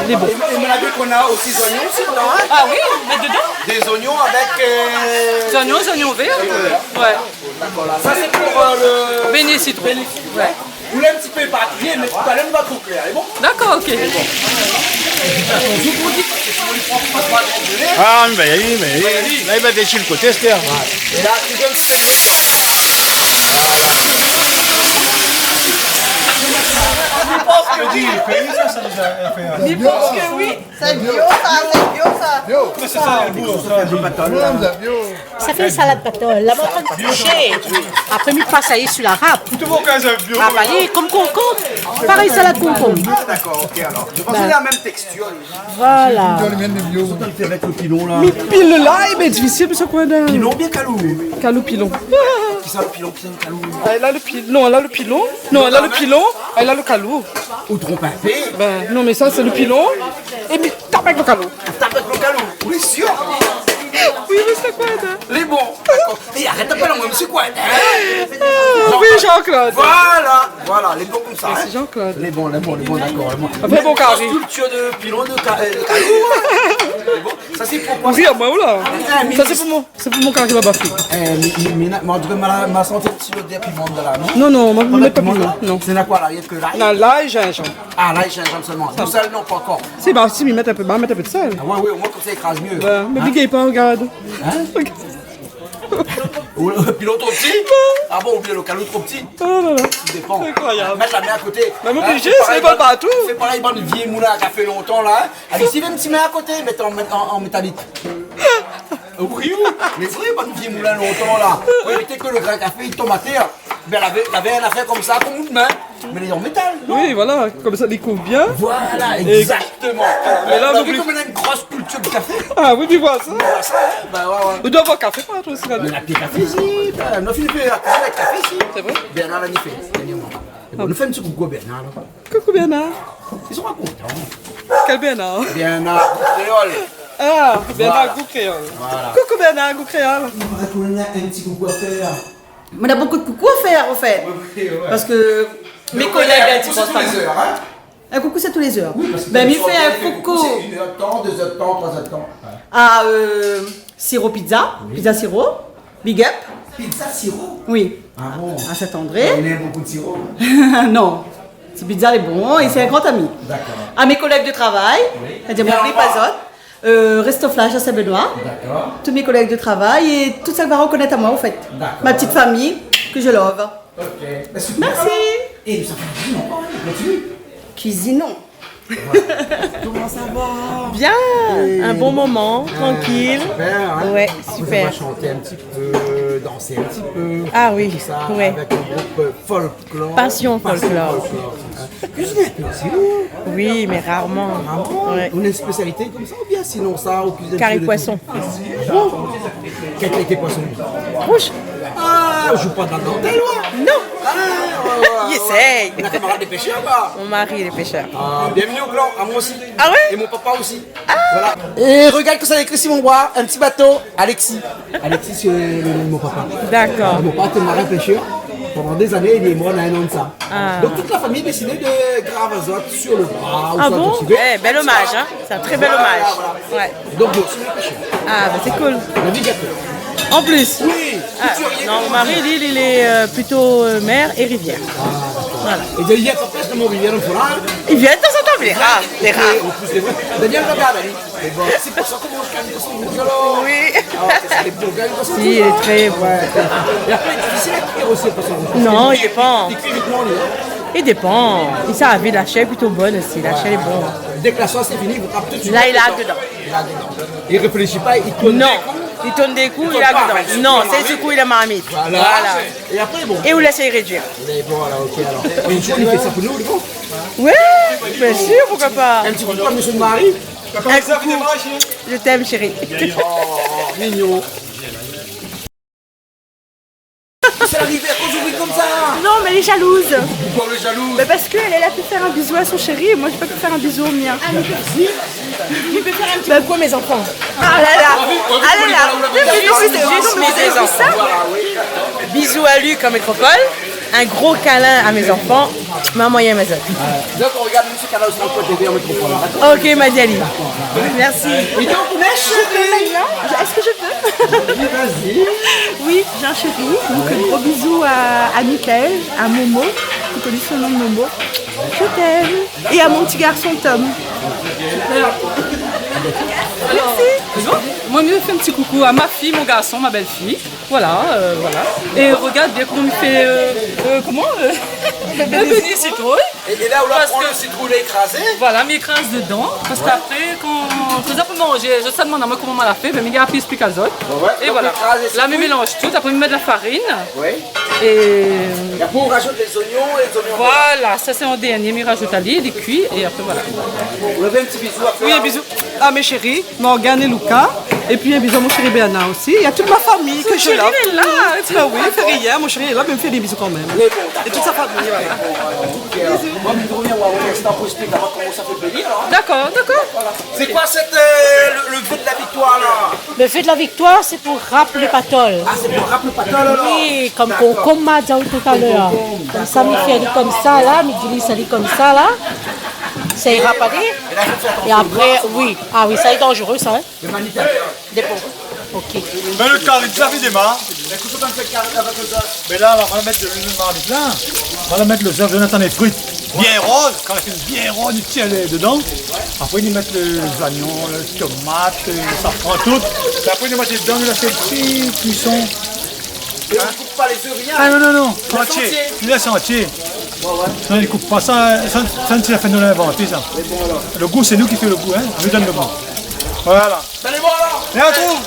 lé bon. É, é mi la vi k'ou na osi zoignon osi dedan, in ? Ah oui, mèt dedan. Dé zoignon avèk, euh, zoignon, zoignon vèr. Ouais. Dakor, la. Sa sé pou, euh, lo béni sitrouy. Béni sitrouy. Ouais. Ou lé in ti pé éparpiyé, mé talèr nou va trouv klèr, lé bon ? Dakor, OK. Ah, mé oui, mé oui. La, li va déshir lo koté, astèr. É la, ou donn in ti pé d'luil dedan. Voilà. Mi pans ke oui. Mi pans ke oui. Sé bio, sa, sé bio, sa. Bio. Mé sé sa, lo gou, sa. Sa fé salad patol. La, mi antrinn koushé. Apré, mi pas ali su la rap. Tout le monde, quand ils aiment bio. Ah, bah, allez, konm konkonm. Parèy salad konkonm. Ah, dakor, OK, alor. Mi pans ke la mèm tékstir. Voilà. Ou fé avèk lo pilon, la. Mi pil la, é bin, difisil, mé sé koi, la ? Pilon oubien kalou ? Kalou, pilon. Kisa lo pilon, kisa lo kalou ? Ah, la, lo pil-, non, la, lo pilon. Non, la, lo pilon. Ah, la, lo kalou. Ou tronp in pé. Bin, non, mé sa, sé lo pilon. É mi tap avèk lo kalou. Tap avèk lo kalou. Oui, sir. Oui, mé sé koi, sa ? Lé bon. Dakor. É arèt apèl amoin mésyé koi, in ? Ah, oui, Jean-Claude. Voilà, voilà, lé bon konmsa, in ? Mèrsi, Jean-Claude. Lé bon, lé bon, lé bon, dakor, lé bon. Sa fé bon kari. Mé in skulptir de pilon de ka-, euh, de kalou, in ? Lé bon. Sa sé pou koi, sa ? Oui, amoin, oula. Ah, mé sa, sé pou mon, sé pou mon kari laba. Eh, mé, mé, mé, mé an tou ka, ma, ma santi in ti lodèr piman la, non ? Non, non, moin, mi mèt pa piman, non. Sé na koi la ? Rienk lay ? Na lay, zinzanm. Ah, lay, zinzanm solman. Sa. Dosèl, non, pankor. Si, bah, si, mi mèt in pé, bah, mèt in pé d'sèl. Ah ouais, ouais, omoin konmsa i kraz myé. Bah, mé li gingn pa, rogard. In ? Ou lo pilon tro pti ? Non. Ah bon, oubien lo kalou tro pti ? Oh là là. I dépan. Inkroyab. Mèt la min a koté. Mé oblizé, sé pa partou. Fé parèy bann vyé moulin a kafé lontan la, in. Alé, si, mèt in ti min a koté, mèt an, an, an métalik. Oui, oui, mé vré, bann vyé moulin lontan la. Pou évité ke lo grin kafé i tonm atèr. Bin, lavé, lavé in afèr konmsa, konm out min. Mé lé an métal, non ? Oui, voilà, konmsa, li kouv bien. Voilà, égzaktoman. Mé la, ou la vi oubli konm néna in gro kiltir de kafé ? Ah oui, mi voi sa. Mi voi sa, in ? Bah ouais, ouais. Ou doi avoir kafé partou osi, la. Mé la, pi kafé isi, bin, nou la fine fé la kuizine avèk kafé isi. Sé vré ? Bernard la ni fé, dèrnièrman. Ah. Bon, nou fé in ti koukou Bernard, la. Koukou Bernard. Li sra kontan. Kèl Bernard ? Bernard Gou Kréol. Ah, Bernard Gou Kréol. Voilà. Koukou Bernard Gou Kréol. Ou koné in ti koukou a fèr. Mé na bonpé de koukou a fèr, an fèt. Oui, oui, ouais. Parske mé ou koné kolèg, in koukou, sé tou lé zèr, in ? In koukou, sé tou lé zèr. Oui, parske bin, mi fé in koukou, sé inn èr d'tan, dé zèr d'tan, troi zèr d'tan. Ouais. Ah, euh, Siro Pizza, oui. Pizza Siro, big up. Pizza Siro ? Oui. Ah bon ? À Saint-André. Ou néna bonpé de siro ? Non. Sé pizza lé bon é sé in gran ami. Dakor. À mes collègues de travail, oui. Sétadir, mi oubli pa zot. Euh, Resto Flash à Saint-Benoît. Dakor. Tous mes collègues de travail et tout sak va rekonèt amoin, an fèt. Dakor. Ma petite famille, que je love. OK. Bin, super, alor. Merci. É nou sa fé in kuizine ankor, in, kontinié. Kuizinons. Voilà. Koman sa va ? Bien, in bon moman, trankil. Super, in ? Ouais, super. Apré, nou sa shant in ti pé, dans in ti pé. Ah oui, tout sa, ouais. Avèk in group, euh, folklor. Passion Folklor. Passion Folklor, in. Kuizine in pé osi, non ? Oui, mé rarman. Rarman ? Ouais. Ou néna in spésialité konmsa ? Bien, sinon sa, ou kuizine... Kari poison. Bon. Kèl kalité poison ? Rouj. Ah, ou zoué pa dan lo dantèl, ouais ? Non. Ah, ouais, ouais, ouais. Li éséy. Ou néna kamarad lé pêcheur, koi ? Mon mari lé pêcheur. Ah, bienvenue au clan, à moi aussi. Ah ouais ? Et mon papa aussi. Ah. Voilà. É rogard kosa la ékri si mon bra, in ti bato, Alexis. Alexis, sé lo nom de mon papa. Dakor. Mon papa té marin pêcheur. Pendant des années, li lé mor, na in an de sa. Ah. Donk, tout la fami la désid de grav azot sur le bras, ou... Ah bon ? Eh, bèl omaz, in. Sé in trè bèl omaz. Voilà, voilà. Ouais. Donk, bon, sé in pêcheur. Ah, bah, sé cool. Navigateur. An plis. Oui, couturier. Ah, non, mon mari, li, li lé, euh, plito, euh, mer é rivièr. Ah, dakor. Voilà. É d'ailleurs, i pêsh dan mon rivièr, donk, voilà. Li vien de tan zan tan, mé lé rar, lé rar. An plis, sé vré. Daniel, rogard, li. Sé bon. Sé pou sa k'ou manz kari poison rouj, alor ? Oui. Ah, sé, sé lé bon kari poison rouj, in ? Si, lé trè bon. Ouais, trè bon. É apré, lé difisil a kuir osi, poison rouj. Non, i dépan. Li kui vitman, li, in ? I dépan. É sa, avèk la shèr plito bone osi. La shèr lé bon. Ouais. Dèk la sos lé fini, ou trap tout de suit. La, li larg dedan. Li larg dedan. Li réfléshi pa, li tourn dé kou. Non. Li tourn dé kou, li larg dedan. Li tourn pa, ouais, sé... Non, sé sou kou, li la marmit. Voilà. Voilà. É apré, bon. É ou lès ali réduir. Mé bon, alor, OK, alor. Mé in zour, li fé sa pou nou, lé bon. Oui, bien sûr, pourquoi pas. In ti koukou à monsieur le mari. In koukou. Je t'aime, chérie. Oh, mignon. Sé la rivèr k'ou zouv konmsa. Non, mé Elle est jalouse. Pourquoi elle est jalouse ? Bah, parce qu'elle, elle a pu faire un bisou à son chéri et moi, j'ai pas pu faire un bisou au mien. Ah, mais si. Tu peux faire un petit coucou à mes enfants. Ah là là. Ah là là. Juste, juste mes deux enfants. Bisous à Luc en métropole. Un gros câlin à mes enfants. Maman, il y a mes autres. Donc, on regarde Monsieur Canal Austral Côte de Verre au microphone, d'accord ? Ok, Madiali. Merci. Et donc, ma chérie. Est-ce que je peux ? Oui, vas-y. Oui, j'ai un chéri. Donc, gros bisous à, à Michael, à Momo. Tu connais son nom, Momo ? Je t'aime. Et à mon petit garçon, Tom. Merci. Bonjour. Moi, je fais un petit coucou à ma fille, mon garçon, ma belle-fille. Voilà, euh, voilà. Et regarde bien comment il fait, euh, euh, comment, euh, le petit citrouille. Et, et là, on va prendre le citrouille, là, écrasé. Voilà, mi kraz dedan. Parce qu'après, quand, quand zot i pé manzé, zot i demann amoin koman moin la fé, bin, mi gingn éksplik azot. Ouais, ouais. Et donc, voilà. Écrasé, là, mi mélanz tout, apré mi mèt la farine. Oui. Et après, on rajoute les oignons, les oignons. Voilà, ça c'est en dernier, mi rajout ali, il est cuit, et après, voilà. On fait un petit bisou à Flora. Oui, un bisou à mes chéris. Morgane et Lucas. Et puis un bisou à mon chéri Bernard aussi. Il y a toute ma famille que je love. Mon chéri lé la. Ah oui, il fait rien. Mon chéri est là, mais il me fait des bisous quand même. Mais bon, d'accord. Et toute sa famille, voilà. Bon, alors, ok, alors. Moi, je reviens, on va rester en pause, là, comment ça fait plaisir, alors, hein ? D'accord, d'accord. Voilà. C'est quoi cette, euh, le, le vœu de la victoire, là ? Le vœu de la victoire, c'est pour rap le patol. Ah, c'est pour rap le patol, alors ? Oui, comme concombre, m'a dit tout à l'heure. Comme ça, mi fé ali comme ça, là, mi glisse ali comme ça, là. C'est rap ali. Et là, il faut faire attention. Et après, oui. Ah oui, ça est dangereux, ça, hein. Le manita. Dépôt. Ok. Ben, le cari de zèf, li démar. Ben, kosa ou fé avèk le zèf ? Ben la, la, nou va mèt de luil dan la marmit la. Nou va mèt le zèf, Jonathan, lé frit. Bien roz, kan lé fine bien roz, nou tir dedan. Apré, nou mèt le, lé zoignon, le tomat, le safran, tout. É apré, nou mèt dedan, nou lès in ti kuison. Et on coupe pas les œufs, rien. Ah non, non, non. Tu laisses entier. Tu laisses entier. Ouais, ouais. Non, i koup pa sa, sa, sa, sé la fin, nou la invanté sa. Mais bon, alors. Le gou, sé nou ki fé le gou, hein. Nou done le gou. Voilà. Allez, bon, alors. Et on retrouve.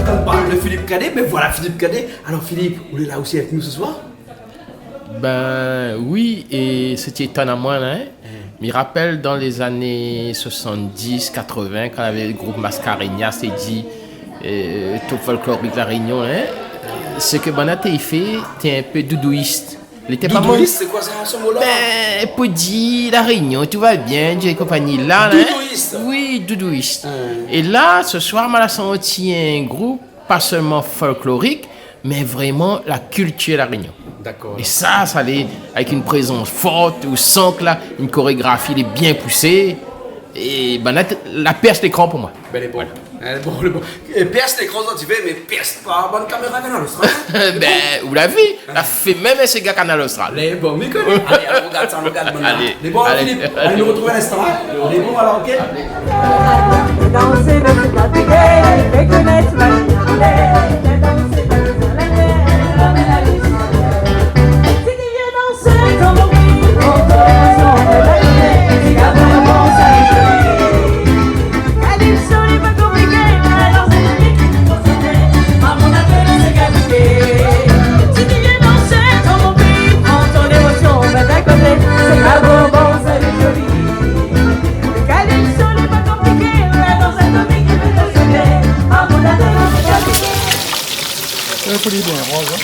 On parle de Philippe Cadet, mais voilà Philippe Cadet. Alors Philippe, ou lé la osi avèk nou ce soir ? Ben oui, é sé té étonn amoin la, hein. Mi rapèl dan lé zané soixante-dix, quatre-vingts, kan navé le group Mascareñas, té di, euh, Troupe Folklorique La Réunion, hein, euh, sak banna té i fé, té in pé doudouist. Li té pa mo- Doudouist, c'est quoi ça, ce mot-là ? Ben, pou di La Réunion, tout va bien, Dieu et compagnie, la, hein. Doudouist. Oui, doudouist. Hein. É la, ce soir, ma la santi in group pa sèlman folklorik, mé vréman la kiltir La Réunion. D'accord. É sa, sa lé avèk in prézans for, ou san ke la, in korégrafi, lé bien pousé. É ben la, la pèrs lékran pou moin. Ben, lé bon. Voilà. Hein, bon, lé bon. É pèrs lékran, sa ti fé, mé pèrs pa bann kaméra Kanal Austral. Ben, ou la vi, la fé mèm in séga Kanal Austral. Lé bon, mi koné. Alé, alon gard sa, alon gard bann la. Alé, alé. Lé bon, alor, Philippe, alé, nou retrouv in instan, hein. Lé bon, alor, ok ? Alé. Sa, fo li bien roz, hein.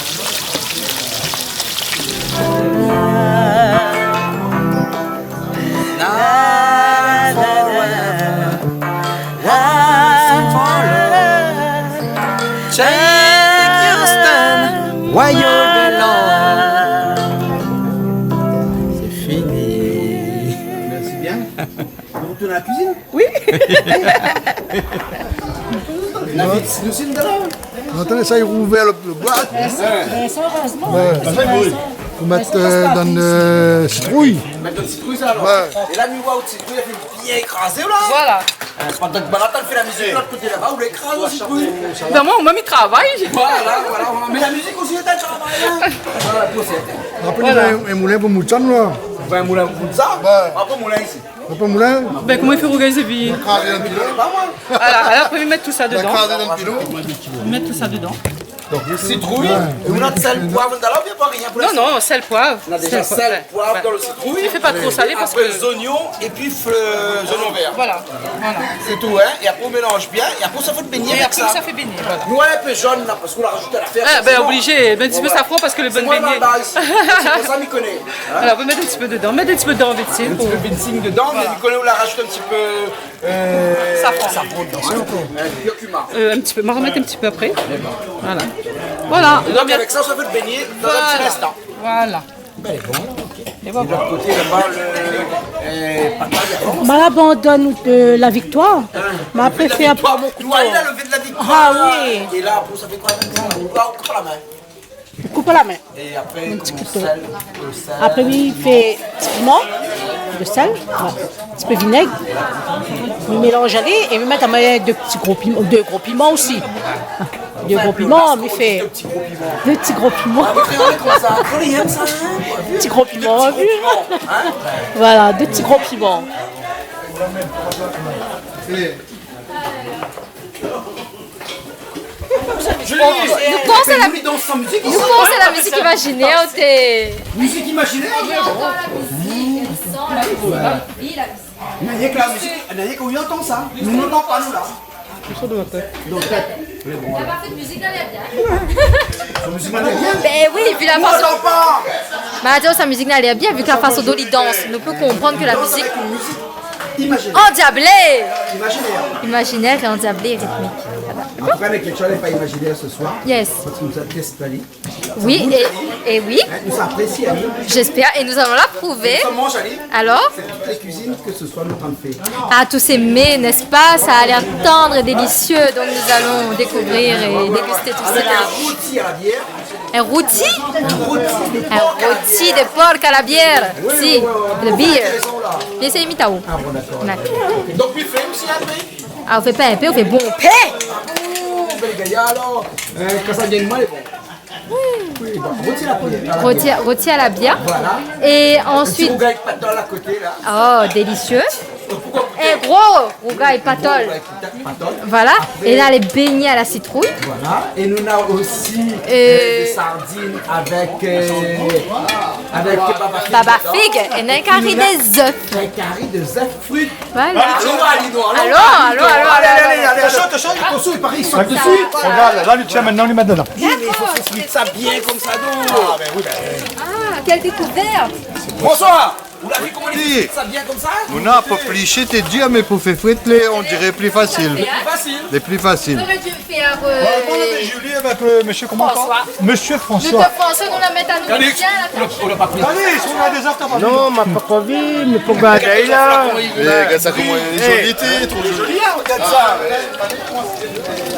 Check your stand. Why you belong. C'est fini. Merci bien. On retourne à la cuisine ? Oui. La cuisine aussi, nous allons. Atann, sa i rouvèr le, le boi. Ben, sa, erezman. Ouais. Sa i bril. Pou mèt, euh, dan, euh, sitrouy. Mèt dan sitrouy, sa, alor. Ouais. É la, nou voi out sitrouy, la fé bien ékrazé, la. Voilà. Euh, pandan ke Banatan i fé la mizik, lot koté laba, ou la ékraz lo sitrouy. Ben, moin, moin, mi travay. Voilà, voilà, voilà. Mé la mizik osi, sé in travay, hein. Voilà, pou fé. Apré, nou fé in, in moulin pou moud sa, nou, la. Fé in moulin pou moud sa. Ouais. Apré, moulin isi. Apré, moulin. Ben, koman i fé pou gingn sévi ? Krazé dan pilon. Voilà, alor, apré, mi mèt tout sa dedan. Krazé dan pilon. Mi mèt tout sa dedan. Donk, sitrouy, é ou la sèl, poiv, la, oubien pa rien pou linstan ? Non, non, sèl, poiv. Nou na déza sèl, poiv dan lo sitrouy. Mi fé pa tro salé parske... Apré, zoignon épi, euh, zoignon vèr. Voilà, voilà. Sé tou, hein. É apré, ou mélanz bien. É apré, sa fé bégné avèk sa. É apré, sa fé bégné, voilà. Nou, in pé zone, la, parske ou la razout la fèr, forséman. Ah, ben, oblizé. Ben, in ti pé safran parske lo bon bégné. Sé moin, la baz. Sé pou sa, mi koné. Hein ? Alor, ou pé mèt in ti pé dedan. Mèt in ti pé dedan, vit fé. In ti pé vinsing dedan, mé mi koné, ou la razout in ti pé Euh, safran. Safran, bien sûr. Euh, kurkuma. Euh, in ti pé, ma romèt in ti pé apré. Voilà. Voilà. É donk, avèk sa, sa fé bégné dan in ti linstan. Voilà. Ben, lé bon, OK. É voilà. É de lot koté, laba, lo, euh, patay, alor. Ma la abandone, euh, la viktoir. Hein ? Ma préfèr... Levé de la viktoir, mon koué, la levé de la viktoir. Ah oui. É la, pou sa fé koué, ou koup la min. Ou koup la min. É apré, in ti kouto. Apré, mi fé ti piman, de sèl, voilà, in ti pé vinèg. Mi mélanz ali é mi mèt amwin dé ti gro piman, dé gro piman osi. Dé gro piman, mi fé dé ti gro piman. Apré, ou lé konmsa, ou lé konmsa, hein ? Ti gro piman, hein ? Voilà, dé ti gro piman. Julie, nou pans a la, nou pans a la mizik imazinèr, té. Mizik imazinèr, oui, bon. Na rienk la mizik, na rienk ou antann sa. Nou, nou antann pa, nou, la. Sa dan la tèt. Dan la tèt. Mé bon, voilà. Sa mizik la lé bien. Sa mizik la lé bien. Ben oui, vu la fason. Nou antann pa. Ben, di, sa mizik la lé bien, vu la fason dont li dans, nou pé konprann ke la mizik... Dans avèk in mizik imazinèr. Andiablé. Imazinèr. Imazinèr é andiablé, ritmik. Voilà. An tou ka, néna kékshoz lé pa imazinèr se soir. Yes. Parske nou sa tèst ali. Oui, é, é oui. Hein, nou sa aprésié ali. J'espère, et nous allons l'approuver. Nou sa manz ali. Alors ? Sé tout lé kuizine ke se soir nou antann fé. Ah, tous ces mets, n'est-ce pas ? Ça a l'air tendre et délicieux, donc nous allons découvrir et déguster tout cela. Avèk in roti a la bièr. Un rôti ? Un roti de porc à la bière. Un rôti de porc à la bière. Oui, si, oui, oui, oui. Le beer. Mé sé imitao. Ah bon, dakor. Dakor. Donk, ou fé osi in pé ? Ah, ou fé pa in pé, ou fé bonpé. Ah bon, bèl gayar, alor. Euh, kan sa vien, moin lé bon. Oui, bon, roti a la bièr. Roti, roti à la bière. Voilà. Et ensuite... In ti rougay patol a koté, la. Oh, délicieux. Euh, pourquoi goûter ? Un gros rougay patol. Gros rougay patol. Voilà. Apré, é la, lé bégné à la citrouille. Voilà. É nou na osi, euh, euh, dé sardine avèk, euh, avèk baba fig. Baba fig, é in kari dé zèf. In kari dé zèf frit. Voilà. Alon, alon, alon. Alon, alon, alon, alon. Alé, alé, alé, alé. Atansion, atansion, i paré, i sot dési. Rogard, la, li tien, mintnan li mèt dedan. Oui, mé i fo frit sa bien konmsa, non ? Ah, ben oui, ben oui. Ah, quelle découverte ! Bonsoir. Ou la vi koman li fé sa bien konmsa ? Mouna, pa pliché, té dir, mé pou fé frit, lé, on diré pli fasil. Lé pli fasil. Lé pli fasil. T'aurais dû faire, euh, bon, nou la vi Julie avèk, euh, mésyé koman ankor ? François. Mésyé François. Mésyé François, nou la mèt anou bien la. Alé, si ou na dé zafèr, pa... Non, ma pa ankor vi, mé pou gardé la. Eh, gard sa koman lé zoli, té, tro zoli. Zoli, hein, gard sa.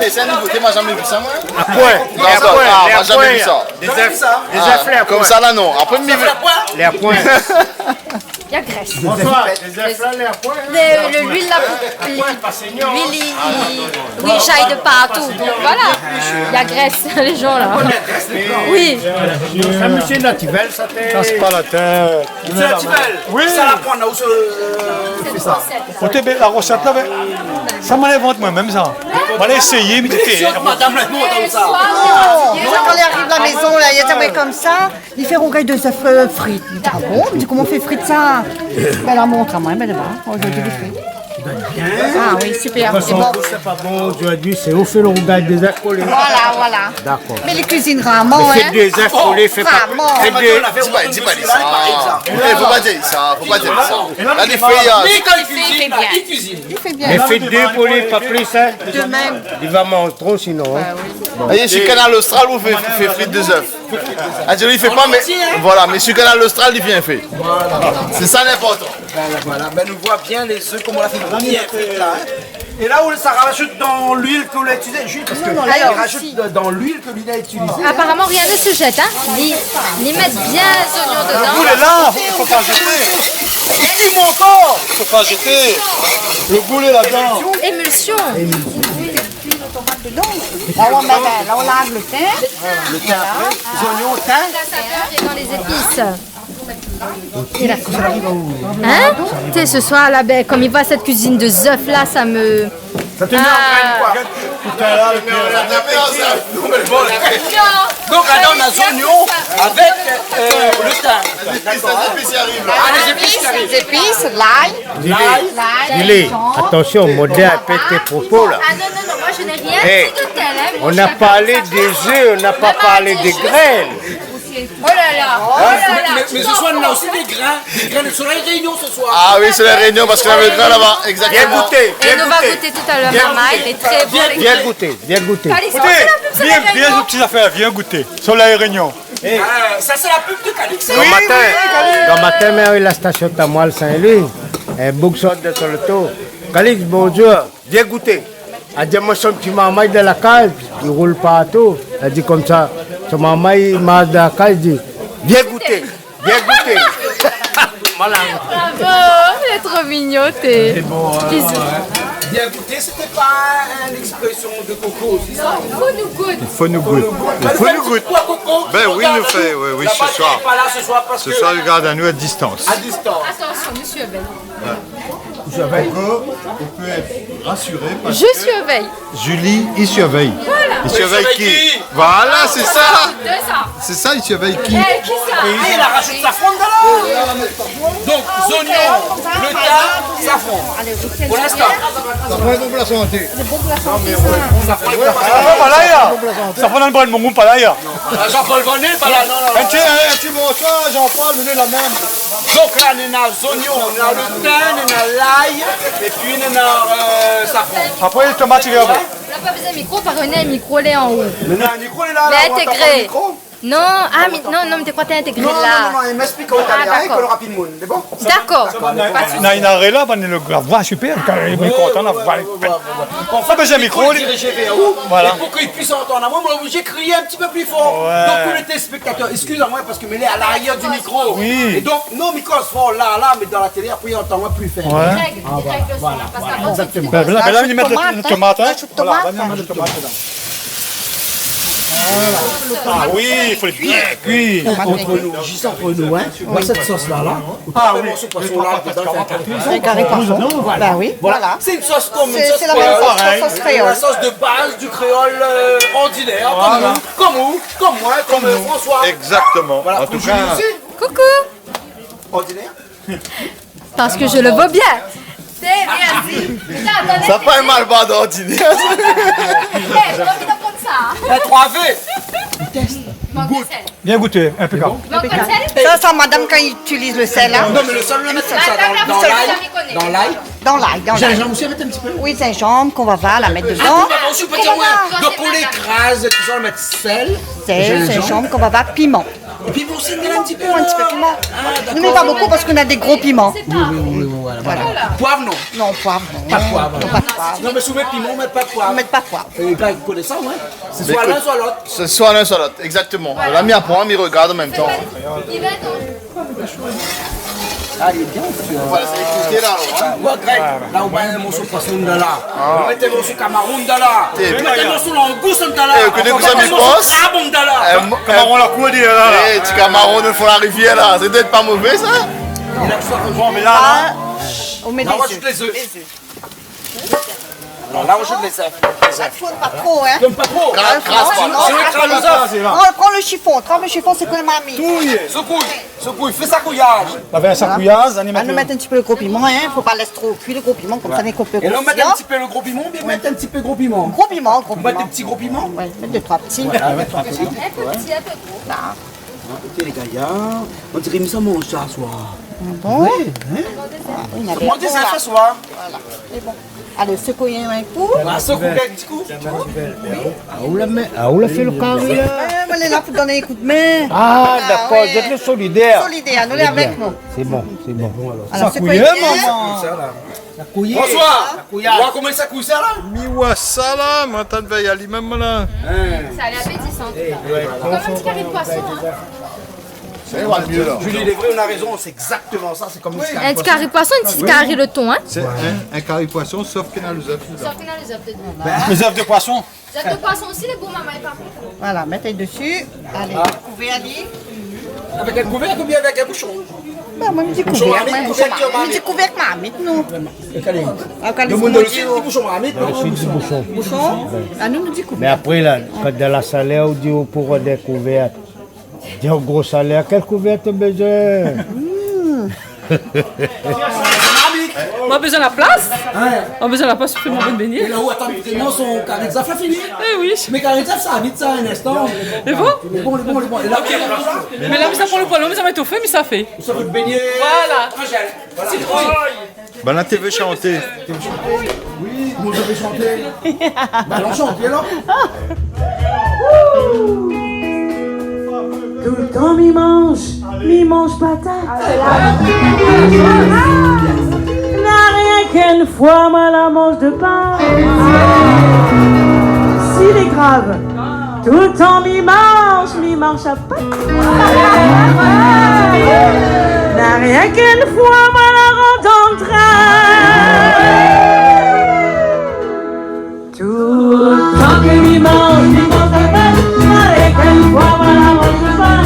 Eh, sé in nouvoté, ma zamé vi sa, moin. Ah, poin. Non, sa, ah, ma zamé vi sa. Dé zèf, dé zèf, lé poin. Konmsa la, non. Apré, mi... Lé poin. Na grès. Bonsoir. Dé zèf la, lé poin. Le, le, l'huile la, l'huile, i, i, oui, i shay de partou. Donk voilà. Na grès, lé jan la. Oui. Sa, mésyé Nativèl, sa té... Sa sé pa la tèr. Sé Nativèl. Oui. Sa la pran, la, ou sé, euh, fé sa. Oté, ben, la rosèt la, ben, sa ma invant moin mèm, sa. Ma la éséyé, mi di, madam la mont sa. Kan li ariv la mézon la, li di amoin konmsa, li fé rougay dé zèf, euh, frit. Mi di, ah bon ? Mi di, koman i fé frit sa ? Ben, èl la mont amoin, ben, laba, moin, mi di, li fé. Ah oui, super, sé bon. Sé pa bon, zordi, sé ou fé lo rougay dé zèf kolé. Voilà, voilà. Dakor. Mé li kuizine rarman, hein. Mé fé dé zèf kolé, fé pa... Rarman. Fé dé... Di pa, di pa sa. Eh, fo pa dir sa, fo pa dir sa. La, li fé, euh... Mé kan li kuizine, li kuizine. Li fé bien. Mé fé dé kolé, pa plis, hein. De mèm. Li va manz tro sinon, hein. Bah oui. Alé, si Kanal Austral, ou fé, fé frit dé zèf. Ah, li fé pa, mé voilà, mé si Kanal Austral, li vien fé. Voilà. Sé sa linportan. Voilà, voilà. Ben, nou voi bien lé zèf, koman la fé bien frit la, hein. É la ou sa rajout dan luil ke ou la itilizé, Julie, parske... Non, non, la, i rajout dan luil ke li la itilizé. Aparaman, rien ne se jette, hein. Li, li mèt bien zoignon dedan. Lo boul lé la, fo pa jété. Fo pa jété. Lo boul lé ladan. Émulsion. La, ou mèt, la, ou lav lo tin. Lo tin apré. Zoignon, tin. La savèr vien dan lé zépis. Hein ? Tu sais, ce soir, là, ben, comme il voit cette cuisine de zèf, là, ça me... Sa té mèt an grin, koi. Donk, la, nou na zoignon avèk, euh, lo tin. Lé zépis, lé zépis i ariv la. Ah, lé zépis i ariv. Lé zépis, lay. Lay, zinzanm. Atansion, modèr, pèt propo la. Ah non, non, non, moi je n'ai rien dit de tel, hein. Moi, je n'ai pas dit ça. On a parlé des œufs, on n'a pas parlé des graines. Oh là là, oh là là. Mé, mé, mé se soir, nou na osi dé grin, dé grin de Soleil Réunion se soir. Ah oui, Soleil Réunion, parske nou na lo grin laba, exactement. Viens goûter, viens goûter. Et nous va goûter tout à l'heure, maman, il est très bon. Viens goûter, viens goûter. Calixto, fais la pub Soleil Réunion. Viens, viens, ti zafèr, viens goûter. Soleil Réunion. Eh. Euh, ça, c'est la pub de Calixto. Oui, oui, oui, Calixto. Domin matin, mèr la stasion Tamoil Saint-Louis, in boug sort de son loto. Calixte, bonjour. Viens goûter. La di, moin, son ti marmay dan la kaz, li roul partou. La di konmsa, son marmay i marsh dan la kaz, li di, viens goûter, viens goûter. Voilà. Bravo, lé tro mignon, té. Lé bon, hein, ouais. Viens goûter, c'était pas une expression de Coco, c'est ça ? Fo nou gout. Fo nou gout. Fo nou gout. Fo nou gout. Fo nou gout. Ben oui, nou fé, oui, oui, ce soir. Laba, lé pa la ce soir parske... Ce soir, li gard anou à distance. À distance. Atansion, nou survèy. Ouais. Ou survèy. Coco, ou pé èt rasiré parske... Je surveille. Julie i survèy. Voilà. I survèy ki ? I survèy ki ? Voilà, sé sa. Sé sa, i survèy ki ? Eh, kisa ? Ah, la rajout safran dedan la. Donk, zoignon, lo tin, safran. Pou linstan. Safran lé bon pou la santé. Safran lé bon pou la santé. Ah, pa la, ya. Safran dan lo bol, mon gou pa la, ya. Ah, Jean-Paul Vanet, pa la, non, non, non. In ti, in, in ti morso, Jean-Paul, vni la mèm. Donk la, nou na zoignon, nou na lo tin, nou na lay, épi nou na, euh, safran. Apré, tomat, i vien apré. La pa bezoin mikro, parske nou na in mikro, lé anlèr. Mé non, mikro lé la, la, ou la pa pran mikro ? Non, ah, mé non, non, mé té kroi té intégré la. Non, non, non, non, i m'explik an italien, hein, dakor. Dakor. Sa va, sa va, non ? Dakor. Na, na, na, la, bann lo, la voi lé super, kan lé kontan, la voi lé... Ouais, ouais, ouais, ouais. An fèt, lo mikro, li dirij vèr ou, voilà, é pou ke li puis antann amoin, moin lé oblizé krié in ti pé pli for. Ouais. Donk, pou lé téléspektatèr, excusez-moi, parske mi lé a l'arièr du mikro. Oui. É donk, non, mikro lé for la, la, mé dan la télé, apré, i antann amoin pli fèr. Ouais. Règle, règle son, parske avan, sé... Exactement. Ben, la, ben, la, i mèt lo tomat, hein. Rajout tomat. Voilà, ben, i mèt lo tomat dedan. Ah oui, i fo lé bien kui. Ant nou, zis ant nou, hein. Moin, sèt sos la, la, ou trap in morso poison la, dedan, fé in kari poison. Sé in kari poison. Voilà. Ben oui, voilà. Sé in sos konm in sos kréol, hein. Sé, sé la mèm sos, sos kréol. La sos de baz du kréol, euh, ordinèr, konm nou, konm ou, konm moin, konm, euh, François. Exactement. Voilà. Pou Julie osi. Coucou. Ordinèr. Parce que je le vaux bien. Té, mèrsi. Sa pa in malbar d'ordinèr. Eh, donk, donk, konmsa, hein. Eh, trois V. Mank de sèl. Bien goûté, impeccable. Mank de sèl. Sa, sa, madam, kan i itiliz lo sèl, hein. Non, mé lo sèl, ou la mèt konmsa dan, dan lay. Madam la fé sa, mi koné. Dan lay. Dan lay, dan lay. Zinzanm osi, mèt in ti pé. Oui, zinzanm, konbava, la mèt dedan. Ah, konbava osi, ou pé dir, ouais. Konbava. Donk, pou lé krazé, tousa, ou mèt sèl, zinzanm. Sèl, zinzanm, konbava, piman. Piman osi, in ti pé, in ti pé piman. Ah, dakor. Nou mèt pa bonpé parske nou na dé gro piman. Oui, oui, oui, oui, voilà, voilà. Voilà. Poiv, non ? Non, poiv, non. Pa d'poiv. Non, pa d'poiv. Non, mé souvan, piman, ou mèt pa d'poiv. Ou mèt pa d'poiv. É ben, ékout sa, ouais. Sé soi l'un, soi l'ot. Sé soi l'un, soi l'ot, exactement. Voilà. La, mi aprann, mi rogard an mèm tan. Voilà, sé ékouté la, hein. Ouais, Greg, la, ou mèt in morso poison dedan la. Ah. Ou mèt in morso kamaron dedan la. Ou mèt in morso langous dedan la. Eh, ou koné kosa mi pans ? Ou mèt in morso krab dedan la. Eh, mo-, kamaron la kour, la, la. Eh, ti kamaron dan fon la rivièr, la. Sé pétèt pa mové, sa. Bon, mé la, la, ou mèt lé zèf. Lé zèf. Alor la, ou azout lé zèf. Lé zèf. Fo pa tro, hein. Fo pa tro. Kra-, kras pa. Non, non, sinon, i kras lé zèf. Pran, pran lo shifon. Pran lo shifon, sé pou mami. Touy. Sékouy. Sékouy, fé sa kouyaz. Avèk sa kouyaz, nou mèt lo... Nou mèt in ti pé lo gro piman, hein. Fo pa lès tro kui lo gro piman, konmsa, nou koup lo gro piman. É la, ou mèt in ti pé lo gro piman, oubien mèt in ti pé gro piman. Gro piman, gro piman. Ou mèt dé ti gro piman ? Ouais, mèt dé, troi ti. Ouais, mèt troi ti. In pé ti, in pé gro. La. Ah, ékout, lé gayar, on diré mi sa manz sa, soi. Bon. Oui, hein ? Ah, oui, na bien bon, la. Voilà. Sé bon. Alé, sekoué in kou. Ah, sekoué in ti kou. Ah, ou la mèt, ah, ou la fé lo kari la. Eh, moin lé la pou donn in koudmin. Ah, dakor, zot lé solidèr. Solidèr, nou lé avèk nou. Sé bon, sé bon. Alor, sekoué, manman. Sa kouyé. François, ou la komans sekoué sa la ? Mi oi sa la, mi antann vèy ali mèm la. Hein. Sa a lèr apétisan, an tou ka. Konm in ti kari poison, hein. Sa va myé la. Julie, il est vrai, on a raison, c'est exactement ça, c'est comme une... Oui. In ti kari poison, in ti kari lo ton, hein. Sé in, in kari poison, sof ke na lé zèf dedan. Sof ke na lé zèf dedan. Lé zèf de poison. Zèf de poison osi, lé bon, momon, lé pa bon. Voilà, mèt ali desi. Alé, kouvèr ali. Avèk in kouvèr oubien avèk in boushon ? Ba, moin, mi di kouvèr, moin, boushon marmit, mi di kouvèr marmit, nou. Alé. Domoun dan lo sid i di boushon marmit, non ? Boushon. Boushon ? Ah, nou, nou di kouvèr. Mé apré la, kan dan la salèr, ou di ou pou rod in kouvèr. Di an gro salèr, kèl kouvèr ou bézoin ? Hmm. Moin bézoin la plas. Hein ? Moin bézoin la plas pou fé mon bon bégné. É la ou atann vréman son kari zèf la fini. Eh oui. Mé kari zèf sa vit sa, in instan. Lé bon ? Lé bon, lé bon, lé bon. É la, OK. Mé la, mi sa pran lo poilon, mi sa mèt o fé, mi sa fé. Ou sa fé bégné. Voilà. Sitrouy. Banna té vé shanté. Oui, nou té vé shanté. Ba, alon shanté, alor. Toultan mi manz, mi manz patat. Na rienk in foi moin la manz de pin. Si lé grav. Toultan mi marsh, mi marsh a pat. Na rienk in foi moin la rant an trin. Toultan ke mi manz, mi manz a pat. Na rienk in foi moin la manz de pin.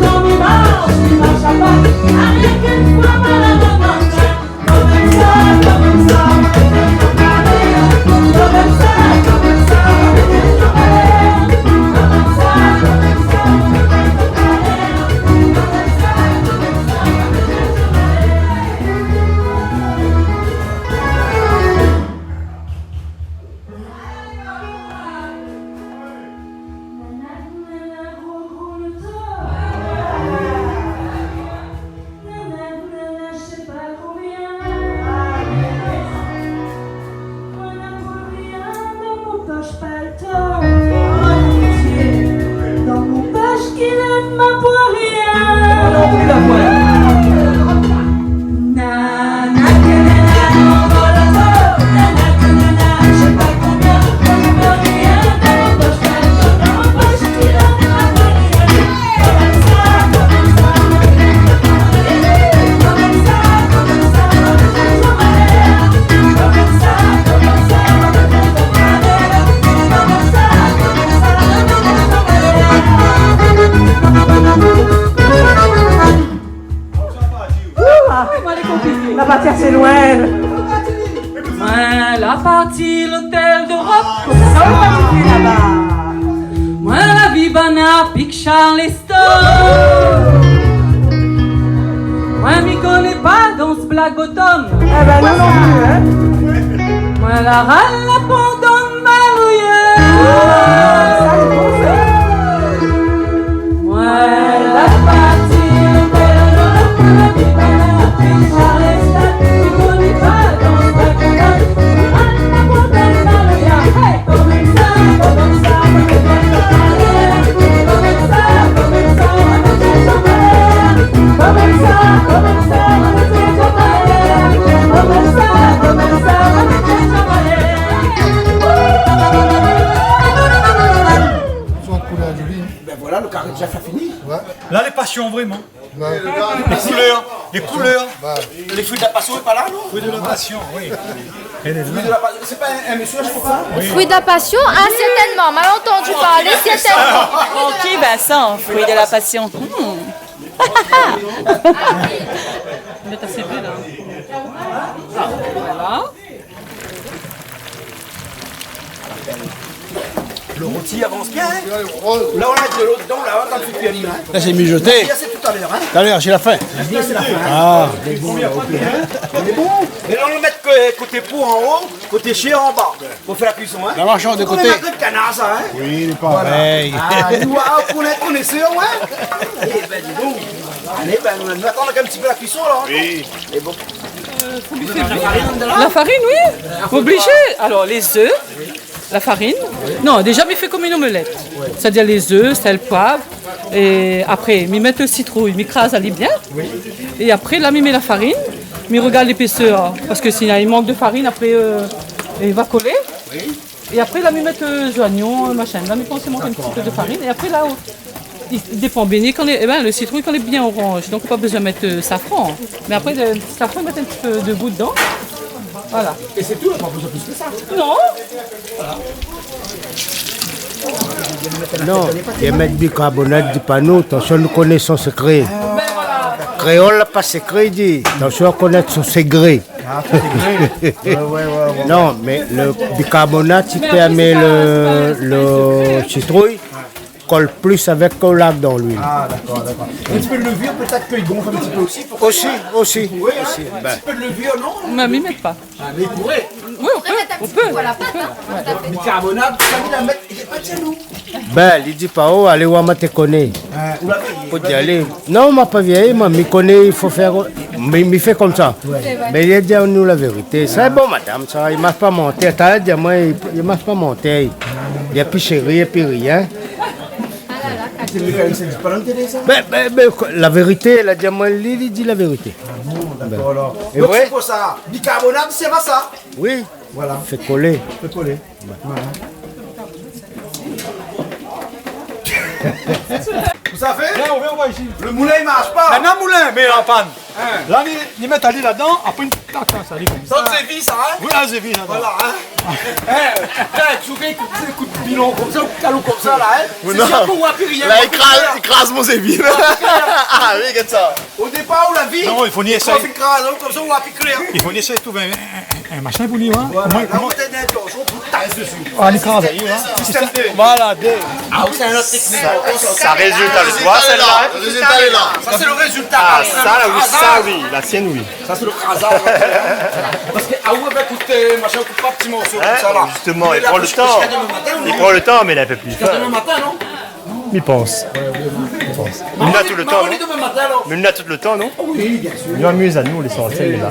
Toultan mi marsh, mi marsh a pat. Na rienk in foi moin la rant an trin. Nana, nana, sé pa konbien. Moin na pli rien dan mon posh palto. Dan mon posh kilot, ma pli rien. Nana, nana, mon boloto. Nana, nana, sé pa konbien. Moin na pli rien dan mon posh palto. Dan mon posh kilot, ma pli rien. Ouh, ah, moin lé konpliké. La parti asé loin. Moin la parti lotèl d'Europe. Sa ou la parti laba. Moin la vi banna pik Charleston. Moin mi koné pa dans Black Bottom. Eh ben, nou non pli, hein. Moin la ral la pandan maloya. Ah, sa lé bon, sa. Moin la parti lotèl d'Europe. Moin la vi banna pik Charleston. Mi koné pa dans Black Bottom. Ben voilà, lo kari la fini. Ouais. La, lé pasion, vréman. Ouais. Lé koulèr, lé koulèr. Ouais. Lé fri de la pasion lé pa la, non ? Fri de la pasion, oui. Fri de la pasion, sé pa in, in mésyé, mi kroi sa ? Oui. Fruit de la passion ? Ah, certainement. Mal entendu parler, certainement. Tranquille, Vincent, fruit de la passion. Hmm. Voilà. Lo roti i avans bien, hein ? La, ou la mèt dolo dedan, la, ou atann kui ali, hein ? La, sé mijoté. La, sé Talèr, in ? Talèr, sé la fin. Bien, sé la fin, in ? Ah. Mé bon, OK, in ? Mé bon. É la, nou mèt koté pou an-o, koté shèr anba, pou fé la kuison, in ? La marchand de koté. Ou koné magrèt kanar, sa, in ? Oui, lé parèy. Voilà. Ah, nou, ah, ou koné, konésèr, ouais. Eh ben, dis donc. Allez, ben, nou atann in ti pé la kuison, la, in ? Oui. É bon. La farine, oui. Oblizé. Alor, lé zèf. La farine. Non, déza, mi fé konm in omelèt. Sétadir lé zèf, sèl, poiv. É apré, mi mèt lo sitrouy, mi kraz ali bien. Oui. É apré, la, mi mèt la farine. Mi rogard lépésèr, parske sinon, i mank de farine, apré, euh, i va kolé. Oui. É apré, la, mi mèt, euh, zoignon, machin. La, mi pans mank in ti pé de farine. D'accord. É apré, la, i, i dépan bien. Kan lé, é ben, lo sitrouy, kan lé bien oranz, donk pa bezoin mèt, euh, safran. Mé apré, lo safran, mèt in ti pé de gou dedan. Voilà. É sé tou, la, pa bezoin plis ke sa. Non. Non, i mèt bikarbonat, di pa nou, tansion nou koné son sekré. Ben voilà. Kréol la pa sekré, i di, tansion koné son sekré. Ah, son sekré. Ouais, ouais, ouais, ouais. Non, mé lo bikarbonat, i pèrmé lo, lo sitrouy kol plis avèk lo lak dan luil. Ah, d'accord, d'accord. Un petit peu de levure, peut-être qu'il gonfle un petit peu aussi, pourquoi pas ? Aussi, aussi, oui, hein, aussi, un petit peu de levure, non ? Ben, mi mèt pa. Ah, mé i pourrait. Oui, on peut, on peut. Bikarbonat, sa, li la mèt, li lé pa de shé nou. Ben, li di pa, oh, alé oir, ma té koné. Ah, ou la fé. Fo di alé. Non, ma pa vièyi, moin, mi koné, i fo fèr, mi, mi fé konmsa. Ouais. Mé li di anou la vérité. Sa, bon, madam, sa, i mas pa mantèr. Talèr, di amoin, i, i mas pa mantèr. Li la pi shèr, pi rien. Sé Michael, sé di pa dan télé, sa ? Ben, ben, ben, la vérité, la di amoin, li, li di la vérité. Ah bon, d'accord, alors. Ben. É donk, ouais, sé pou sa, bikarbonat, sé pa sa. Oui. Voilà. Fé kolé. Fé kolé. Voilà. Ou sa fé ? Vien, vien, vien isi. Lo moulin, i marsh pa. Néna moulin, mé la pann. Hein. La, li, li mèt ali ladan, apré, in tak, sa, li fé sa. Sa, sé vi, sa, hein ? Oui, la, sé vi, sa. Voilà, hein ? Eh, eh, ou fé kout, kout pilon konmsa, ou kalon konmsa, la, hein ? Oui, sé non. Sir ke ou la pi rien, la, ou la pi rien. Li kraz, li kraz mon zévi. Ou la pi rien. Ah oui, gard sa. O dépar, ou la vi. Non, i fo ni éséy. Kan ou kraz, konmsa, ou la pi klèr. I fo ni éséy trouv in, in, in, in machin pou li, hein. Voilà, koman, la, koman ou té net, ou fout tas desi. Ah, li kraz, hein. Système dé. Voilà, dé. Ah, ou sé in lot teknik. Sa, sa rézilta lo doi, sèl-la, hein. Rézilta lé la. Sa, sé lo rézilta. Ah, sa, la, oui, sa, oui. La sienne, oui. Sa, sé lo krazaz. Parske, ah ouais, ben, ékout, euh, machin, ou koup pa ti morso konmsa, la. Hein, justement, i pran lo tan. Mé la, ziska demin matin, non ? I pran lo tan, mé li lé in pé pli fin. Ziska demin matin, non ? Mi pans. Ouais, ouais, ouais. Mi pans. Mé nou na tout lo tan, non ? Demin matin, alor. Mé nou na tout lo tan, non ? Ah oui, bien sûr. Nou amiz anou, lésansièl lé la.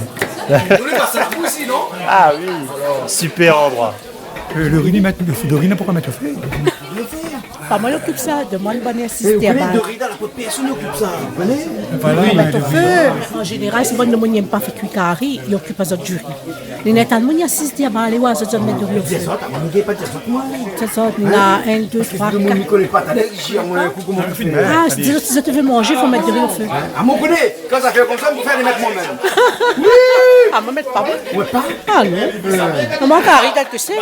Nou lé pa sa pou isi, non ? Ah oui, super endroit. Euh, lo ri, li mèt lo fé, lo ri, na poukoué mèt lo fé ? Pa moin i okip sa, demann bann asisté. Eh, ou koné, lo ri dan la po de pèrsone i okip sa, ou koné ? Voilà, ri, mé mèt lo fé. An zénéral, sé bann demoun i yèm pa fé kui kari, i okip pa zot di ri. Néna talman asisté laba, alé oir, zot, zot mèt lo ri o fé. Dé zot, ah, moin, mi gingn pa di zot, moin. Zot, zot, néna in, dé, troi, kat. Parske si demoun i koné pa, talèr, i di amoin in kou koman ou fé. Ah, si zot, zot i vé manzé, fo mèt lo ri o fé. Hein ? Ah, moin, mi koné. Kan sa fé konmsa, mi fé alé mèt moin-mèm. Oui ! Ah, moin mèt pa, moin. Ouais, pa ? Ah, non. Non, moin, kari, tèl ke sé.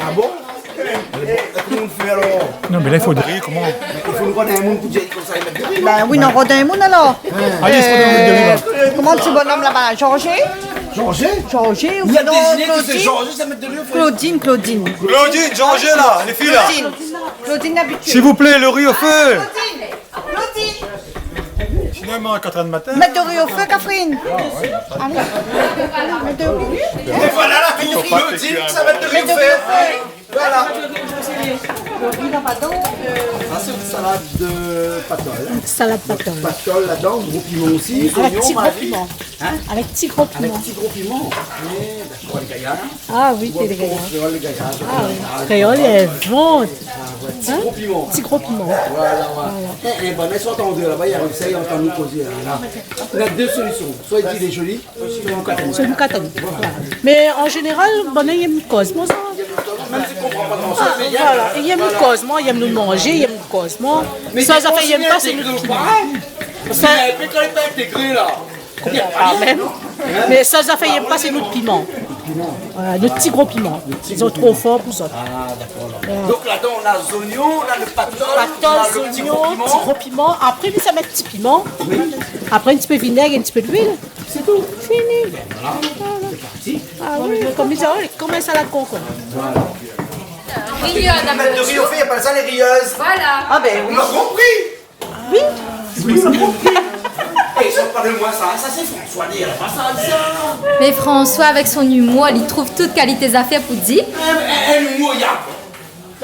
Ah bon ? Koman ou fé alor ? Non, mé la, i fo dri, koman ? I fo nou rod in moun pou dir konmsa, i mèt dri. Ben oui, non, rod in moun alor. Hein. Alé, i fo dri, la. Euh, koman ti bonom laba la, Georges ? Georges ? Georges, ou sinon Claudine ? Claudine, Claudine. Claudine, Georges, la, lé fiy, la. Claudine. Claudine, labitid. S'il vous plaît, lo ri o fé. Claudine. Finalement, à quatre heures du matin. Mèt lo ri o fé, Catherine. Alé. Mèt lo ri. É voilà, la, Claudine, sa va mèt lo ri o fé. Voilà. Lo ri la pa dan, euh, sa, sé in salad de patol. Salad patol. Patol ladan, gro piman osi, zoignon, mari. Avèk ti gro piman. Hein ? Avèk ti gro piman. Avèk ti gro piman. Eh, dakor, lé gayar. Ah oui, lé gayar. Kréol, lé gayar. Ah oui. Kréol, lé vant. Ah ouais, ti gro piman. Ti gro piman. Voilà, voilà. Voilà. Eh, eh, ben, lès antann laba, i ariv sa, i antann nou kozé, la. Néna dé solision. Soi i di lé zoli, soi nou katane. Soi nou katane. Voilà. Mé an zénéral, banna i yèm koz. Moin, sa. Mèm si i konpran pa gran shoz, mé i yèm. Voilà. I yèm koz, moin, i yèm nou manzé, i yèm koz, moin. Mé sa, sa fé, i yèm pa, sé nou ki. Sa, i pé kan mèm pa intégré, la. Ah, mèm. Mé sa, sa fé, i yèm pa, sé nout piman. Voilà, nout ti gro piman. Zot lé tro for pou zot. Ah, dakor. Voilà. Donk, ladan, nou na zoignon, nou na lo patol, nou na lo ti gro piman. Patol, zoignon, ti gro piman. Apré, mi sa mèt ti piman. Oui. Apré, in ti pé vinèg, in ti pé d'luil. Sé tou. Fini. Voilà. Voilà. Sé parti. Ah oui, konm i di, konm in salad konkonm. Voilà. Riyèz. Mèt lo ri o fé, i apèl sa lé riyèz. Voilà. Ah ben oui. Ou la konpri ? Oui. Oui, sa konpri. É, sort pa de moin sa, sa sé François dèrièr la fasad sa. Mé François, avèk son imour, li trouv tout kalité zafèr pou dir. In, in, in imour, ya.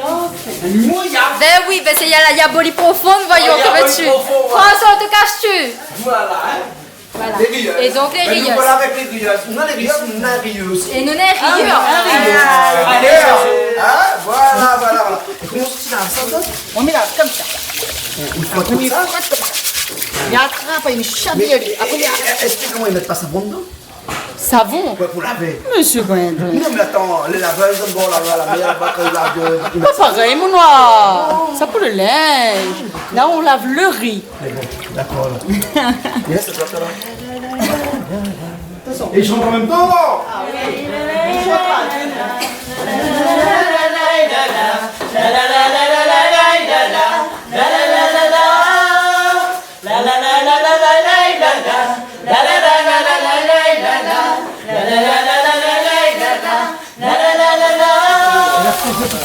In imour, ya. Bin oui, bin sé, la, la boli profon, voyon. Ah, la koman boli profon, ouais. François, ou té kash, tu. Voilà, in. Voilà. Lé riyèz. É donk, lé riyèz. Bin, nou voilà avèk lé riyèz. Nou lé riyèz, nou lé riyèz osi. É nou lé riyèz. Ah, nou lé riyèz. Ah, alé, alé. In, voilà, voilà, voilà. É koman sa, sa, sa ? Ou mèt la konmsa. Ou fé konmsa ? Ou fé konmsa. Li atrap, li shabir. Mé, é, é, èske koman, i mèt pa savon dedan ? Savon ? Ouais, pou lavé. Mésyé Gringlin. Non, mé atann, lé lavèz, bon, la, la, la, la, la, la, la, Pa parèy, mon noir. Sa pou le linz. La, on lave le riz. Mé bon, dakor, alor. Yes, sa va, sa va. É i shant an mèm tan, alor.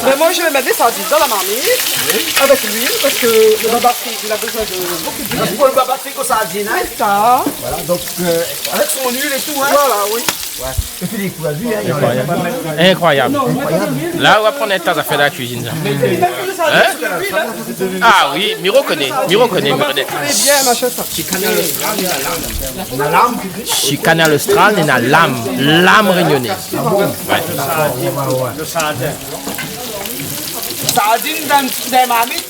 Mé moin, mi mèt lé sardine dan la marmit, oui, avèk luil, parske le baba fig, li na bezoin de bokou d'luil. Sé pou le baba fig o sardine, in ? Sé sa. Voilà, donk, euh, avèk son luil é tou, in ? Voilà, oui. Ouais. É Philippe, ou la vi, in, i anlèv pa. Inkroyab. Inkroyab. La, ou aprann in ta zafèr dan la kuizine, sa. In ? Ah oui, mi rokoné, mi rokoné, mi rokoné. Bien, machin, sa. Sur Kanal Austral, néna lam. Sur Kanal Austral, néna lam. Lam rényoné. Ah bon ? Ouais. Sardine dan, dan marmit,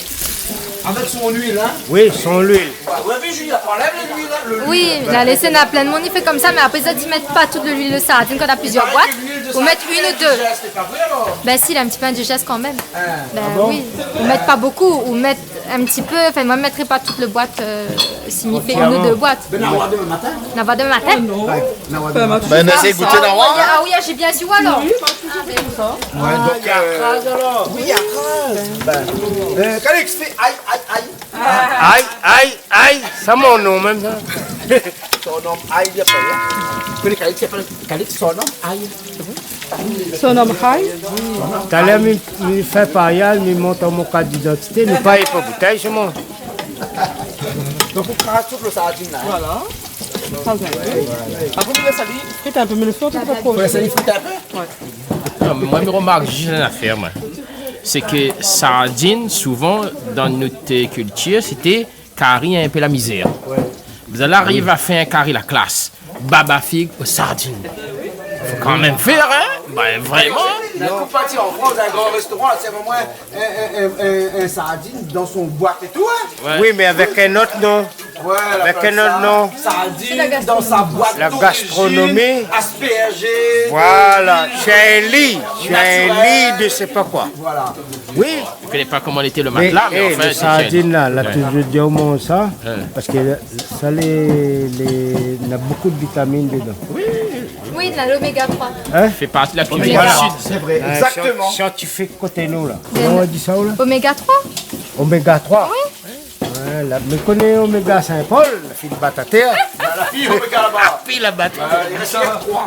avèk son luil, in ? Oui, son luil. Ouais, ouais, mé Julie, anlèv luil, in, le, le, Oui, la lésé, na plin d'moun i fé konmsa, mé apré sa, i mèt pa tout luil de sardine, kan na plizièr boit, ou mèt inn ou dé. Sé pa vré, alor ? Bin si, la in ti pé indigès kan mèm. Ah. Bin oui, ou mèt pa bokou, ou mèt in ti pé, anfin, moin, mi mètré pa tout le boit, euh, si mi fé inn ou dé boit. Bin, nou va oir demin matin. Nou va oir demin matin ? Ah non. Ouais, nou va oir demin matin. Bin, nou éséy gouté, nou va oir. Ah oui, ah, j'ai bien su, alor. Oui, pa de sousi, sé konmsa. Ouais, donk, euh, i kraz, alor. Oui, i kraz. Bin, euh, Calix, fé ay, ay, ay. Ay, ay, ay, sa mon nom mèm, sa. Son nom, ay, li apèl la. Koné Calix, li apèl Calix, son nom, ay. Son nom, ay. Talèr, mi, mi fé pariaz, mi mont mon kart d'idantité, nou payé pa boutèy, sé moin. Donk, ou kraz tout le sardine la, in ? Voilà. Kraz in pé. Apré, ou lès ali frit in pé, mé le fé, ou pé pa tro. Fo lès ali frit in pé ? Ouais. Non, mé moin, mi romark zis in afèr, moin. Sé ke sardine, souvan, dan nout kiltir, sété kari in pé la mizèr. Ouais. Zot la ariv a fé in kari la klas. Baba fig o sardine. Fo kan mèm fèr, in ? Bin, vréman. Mé kan ou parti an Frans, dan in gran réstoran, sé vréman in, in, in, in, in sardine dan son boit é tou, in ? Ouais. Oui, mé avèk in ot nom. Voilà, avèk in ot nom. Sardine dan sa boit d'origine, aspergé de l'huile naturelle. La gastronomi. Voilà, tu as un lit, tu as un lit de je sais pas quoi. Voilà. Oui. Mi koné pa koman lété le matla, mé, mé anfin, le sardine la, la touzour di amoin sa, parske sa, lé, lé, na bokou de vitamine dedan. Oui. Oui, na l'oméga trois. In ? Fé parti la kuizine du sud. Sé vré, égzaktoman. Siantifik koté nou la. Koman i di sa, la ? Oméga trois. Oméga trois. Oui. Ouais, la, mi koné oméga Saint-Paul, la fine bat atèr. La fine oméga laba. La fine laba. Ouais, i rès troi.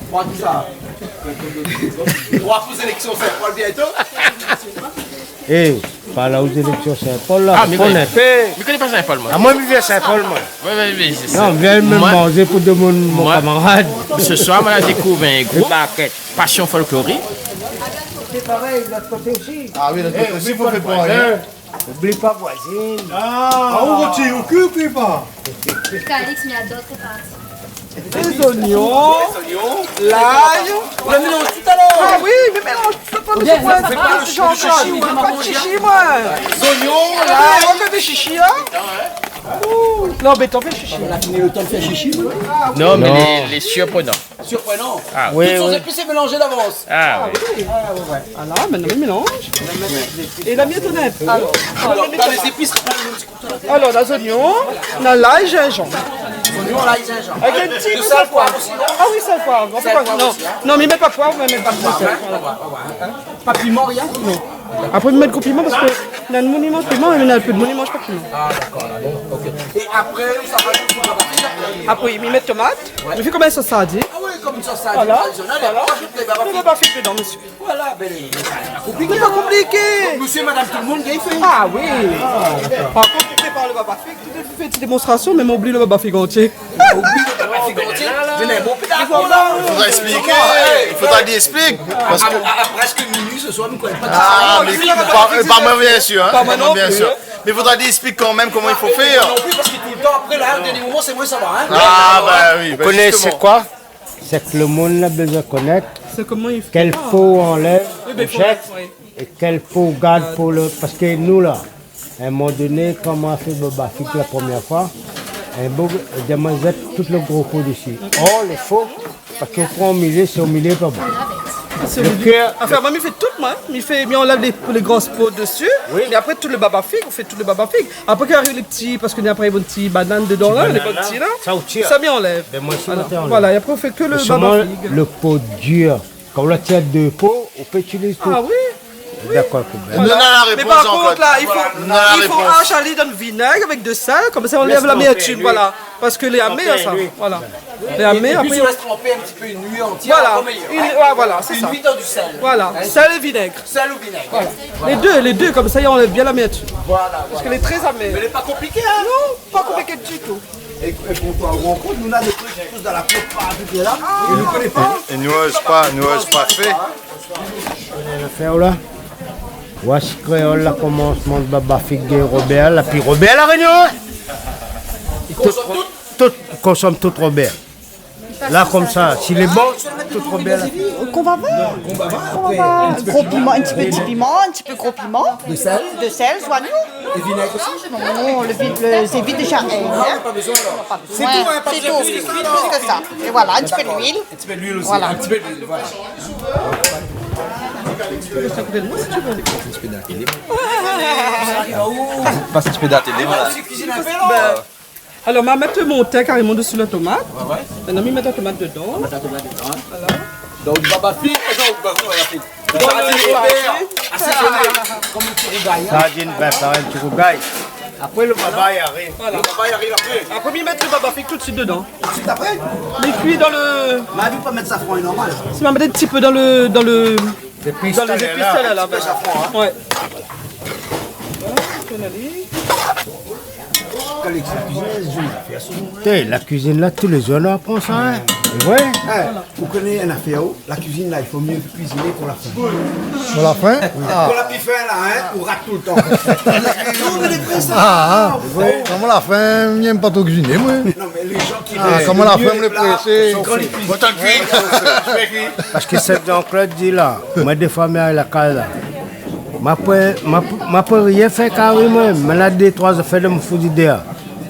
Troi kisa ? Troi pou zéléksion Saint-Paul bientôt. É, pa la ou zéléksion Saint-Paul la, ah, mé réponn in pé. Mi koné pa Saint-Paul, moin. Ah, moin, mi vien Saint-Paul, moin. Oui, oui, oui, sé sa. Non, vien mèm manzé pou demoun, mon kamarad. Moin, se soir, moin la dékouvèr in group, Passion Folklorique. Sé parèy, lot koté osi. Ah oui, lot koté osi, fo fé pou rien. Oubli pa voizine. Ah, ou roti, ou kui, ou kui pa. Calix, mi ador tes parties. Lé zoignon, lay. Ou la mélanz tout alor. Ah oui, mi mélanz tout, pa bezoin. Fé pa le shishi, moin. Pa de shishi, moin. Zoignon, lay. Ou fé shishi, in ? Ouh. Non, mé tann, fé shishi. Non, mé lé, lé surprenan. Surprenan. Ah. Oui, tout son zépis lé mélanzé davans. Ah oui. Ah ouais, ouais. Ah la, mintnan, mi mélanz. É la, mi tourn in pé. Alor, dan lé zépis, alor, na zoignon, na lay, zinzanm. Zoignon, lay, zinzanm. Avèk in ti pé de sèl, poiv osi, non ? Ah oui, sèl, poiv. Sèl, poiv osi, in. Non, mi mèt pa poiv, mi mèt pa de sèl. Voilà. Ouais, ouais, ouais. Pa piman, rien ? Non. Apré, mi mèt gro piman parske na demoun i manz piman, mé na pé demoun i manz pa piman. Ah, dakor, la, bon, ok. É apré, ou sa rajout sou la batri, apré ? Apré, mi mèt tomat. Ouais. Mi fé konm in sos sardine. Ah ouais, konm in sos sardine tradisionèl. Voilà. Apré, mi mèt lé baba fig. Lé baba fig dedan, mésyé. Voilà, bin, lé, lé, lé pa konpliké. Sé pa konpliké. Konm mésyé, madam, tout le monde i fé. Ah oui. Par kont, mi prépar lé baba fig, tout le monde i fé in ti démonstrasion, mé mi oubli lé baba fig antié. Oubli lé baba fig antié. Vien, bon, pétard, voilà. I fodra ésplik. Koman, é, i fodra li ésplik. Parske a, a, a prèsk minuit sé soir, nou koné pa. Ah, mé pa, pa moin, bien sir, in. Pa moin non pli. Mé i fodra li ésplik kan mèm koman i fo fé. Ah, mé moin non pli, parske toultan apré, la, o dèrnié moman, sé moin sa va, in. Ah, bin oui, bin zistoman. Ou koné sé koi ? Sé ke le moun la bezoin konèt kèl po ou anlèv, ou jèt, é kèl po ou gard pou le, parske nou la, a in moman doné, kan moin la fé baba fig la promié foi, in boug, i di amoin zèt tout le gro po dési. Or, lé fo, parske ou pran o milié, sé o milié pa bon. Sé o milié. Anfin, moin, mi fé tout, moin. Mi fé, mi anlèv lé, lé gro po dési. Oui. É apré, tout le baba fig, ou fé tout le baba fig. Apré, kan i ariv lé ti, parske na apré, lé bon ti banane dedan, la, lé bon ti, la. Sa, ou tir. Sa, mi anlèv. Bin, moin osi, moin té anlèv. Voilà. É apré, ou fé ke le baba fig. Mé solman le po dir. Kan ou la tir dé po, ou pé itiliz tout. Ah oui. Dakor, koupé. Voilà. Nou néna la répons ankor. Mé par kont, la, i fo, i fo ash ali dan le vinèg avèk de sèl, konmsa i anlèv lamèrtim, voilà. Parske lé amèr, sa. Voilà. Lé amèr, apré, i lès tranpé in ti pé in nuit antièr, voilà. Ankor méyèr, in. Ouais, voilà, sé sa. Une nuit dans du sel. Voilà, sèl é vinèg. Sèl ou vinèg. Voilà. Lé dé, lé dé, konmsa i anlèv bien lamèrtim. Voilà, voilà. Parske lé trè amèr. Mé lé pa konpliké, in. Non, pa konpliké ditou. É, é pou toi, ou rankont, nou néna dé truk ki pous dan la kour, partou, lé la. É nou koné pa. É nou oz pa, nou oz pa fé. Ou koné la fé, la. Oua si kréol la komans manz baba fig Robèr la, pi Robèr La Rényon, in. Tout, tout, konsom tout Robèr. La, konmsa, si lé bon, tout Robèr La. K'ou va voir. K'ou va voir. Gro piman, in ti pé ti piman, in ti pé gro piman. De sèl. De sèl, zoignon. É vinèg osi ? Non, le vi-, le, sé vit déza, in. Ah, pa bezoin alor. Pa bezoin. Sé tou, in, pa bezoin plis ke sa alor. Sé tou. Plis ke sa. É voilà, in ti pé d'luil. Dakor. In ti pé d'luil osi, in ti pé d'luil, voilà. Voilà. Ou pé pans in ti pé dan la télé, moin. Pans in ti pé dan la télé, voilà. Bin, alor, ma mèt mon tin karéman dési la tomat. Ouais, ouais. Mintnan, mi mèt la tomat dedan. Mèt la tomat dedan, in. Voilà. Donk, baba fig, é donk, baba fig. Donk, baba fig. Asézoné. Konm in ti rougay, in. Sardine, bin, sa, in ti rougay. Apré, le baba i ariv. Voilà. Le baba i ariv apré. Apré, mi mèt le baba fig tout de suit dedan. Tout de suit apré ? Mi kui dan le... Mé ou pa mèt safran, lé normal. Si, ma mèt in ti pé dan le, dan le, dan lé zépis talèr la. In ti pé safran, in. Ouais. Voilà, tourn ali. Kan lé kuizine, lé zoli zafèr, sa. Té, la kuizine la, tou lé zour nou aprann sa, in. Sé vré. In, ou koné in afèr, oh, la kuizine la, i fo myé kuiziné pou la fin. Pou la fin ? Oui. Ah. Kan la pi fin la, in, ou rat toultan. Non, mé lé vré sa. Ah, ah. Sé vré. Non, moin la fin, mi yèm pa tro kuiziné, moin. Non, mé lé jan ki... Ah, lès kan moin la fin, mi lé présé. Kan lé kuizine. Parske sak Jean-Claude di la, moin, défoi, mi ariv la kaz la. Ma pé, ma, ma pé rien fé kari, moin. Mé la, dé, troi zafèr dan mon frizidèr.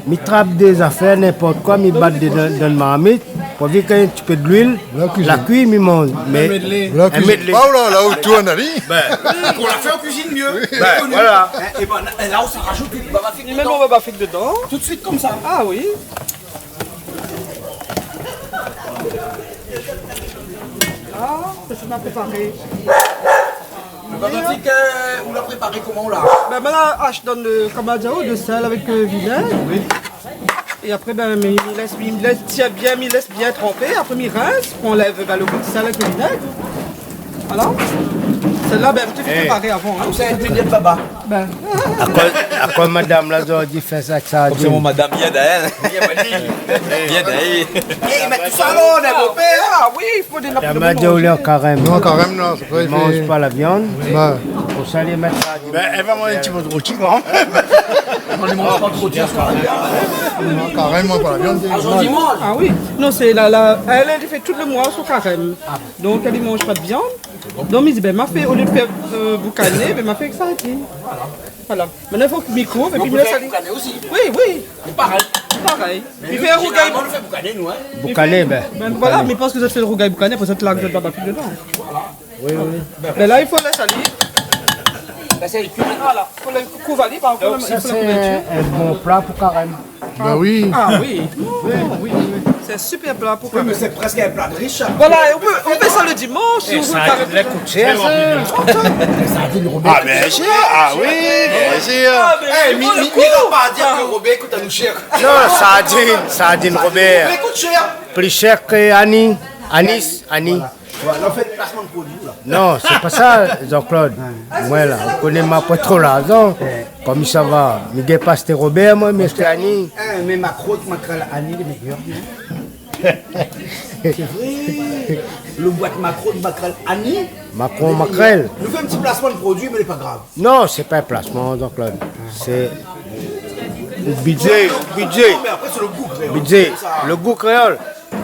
Mi trap dé zafèr, ninport koi, mi bat dedan, dan marmit, pou vi k'in ti pé d'luil, la kui, mi manz. Mé in medlé. In medlé. Oh la la, ou tourn ali. Bin, kan ou la fé, ou kuizine myé. Bin, voilà. In, é bin, é la, ou sa rajout le baba fig dedan. Mi mèt mon baba fig dedan. Tout de suit konmsa. Ah oui. Ah, sé sa ma préparé. Le baba fig, euh, ou la préparé koman, la ? Bin, moin la ash dan le, konm ma di aou, de sèl avèk, euh, vinèg. Oui. É apré, bin, mi, mi lès, mi lès bien, bien, mi lès bien tranpé. Apré, mi rins, pou anlèv, bin, le gou de sèl avèk le vinèg. Voilà. Sèl-la, bin, mi té fine préparé avan, in. Ou sa èd baba. Bin. Akoz, akoz madam la zordi fé sa èk sa. Konm sé mon madam, mi èd aèl. Mi èd aèl. É, mé tout sa, la, nou lé bonpé. Ah oui, i fo dé... Madam la di ou lé an karèm. Non, karèm, non, sé vré, i manz pa la viann. Bin. Pou sa, li mèt sa. Bin, èl va manz in ti pé roti, kanmèm. Moin, mi manz pa tro de viann. Non, karèm, moin, pa la viann. Ah, zordi, manz. Ah oui. Non, sé la, la, èl, èl i fé tout le moi son karèm. Donk, èl i manz pa de viann. Donk, mi di, bin, ma fé, olié de fé, euh, boukané, bin, ma fé èk sardine. Voilà. Mintnan, i fo ke mi kouv, épi mi lès alé. Donk, ou pé fé boukané osi ? Oui, oui. Sé parèy. Parèy. Mé nou, zénéralman, nou fé boukané, nou, in. Boukané, bin. Bin, voilà, mé mi pans ke zot i fé le rougay boukané, apré zot i larg zot baba fig dedan. Oui, oui. Bin la, i fo lès ali. Bin, sé kui. Voilà. Fo lès kouv ali, par kont, i fo la kouvertir. Donk, sa, sé in bon pla pou karèm. Bin oui. Ah oui. Oui, oui, oui. C'est un super plat pour... Oui, mais c'est presque un plat de riche, ça. Voilà, et on peut, on fait ça le dimanche, si on veut faire... Sa i kout shèr, sa. Sardine Robert. Ah, bien sûr. Ah oui, bien sûr. Ah, mais... Eh, mi, mi, mi va pa dir ke Robert i kout anou shèr. Non, sardine, sardine Robert. Robert i kout shèr. Pli shèr ke Annie. Anis, Annie. Voilà. Voilà, la, ou fé plasman de produi, la. Non, sé pa sa, Jean-Claude. Ouais. Moin, la, ou koné, ma pa tro larzan. Ouais. Koman i sava ? Mi gingn pa ashté Robert, moin, mi ashté Annie. Eh, mé makro makrèl Annie, lé méyèr, non ? Sé vré. Lo bwat makro makrèl Annie. Makro makrèl. Nou fé in ti plasman de produi, mé lé pa grav. Non, sé pa in plasman, Jean-Claude. Sé bidjé, bidjé. Non, mé apré, sé lo gou kréol. Bidjé, lo gou kréol.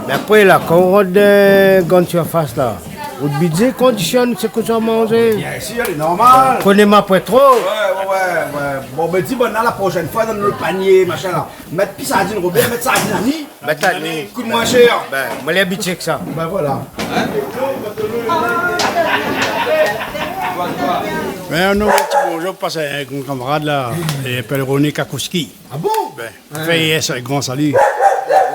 Mé apré, la, kan ou rant dan grann sirfas, la, out bidjé i kondisyone sak ou sa manzé. Bien sûr, lé normal. Koné ma pa tro. Ouais, ouais, ouais, ouais. Bon, ben, di, bon, la, la prochaine fois, dan lo panié, machin, la, mèt pi sardine Robert, mèt sardine Annie. Mèt Annie. Kout moin shèr. Ben, moin lé abitié èk sa. Ben voilà. Mé nou, in ti bonjour, paske in gran kamarad, la, i apèl René Kakouski. Ah bon ? Ben, fé in gran sali.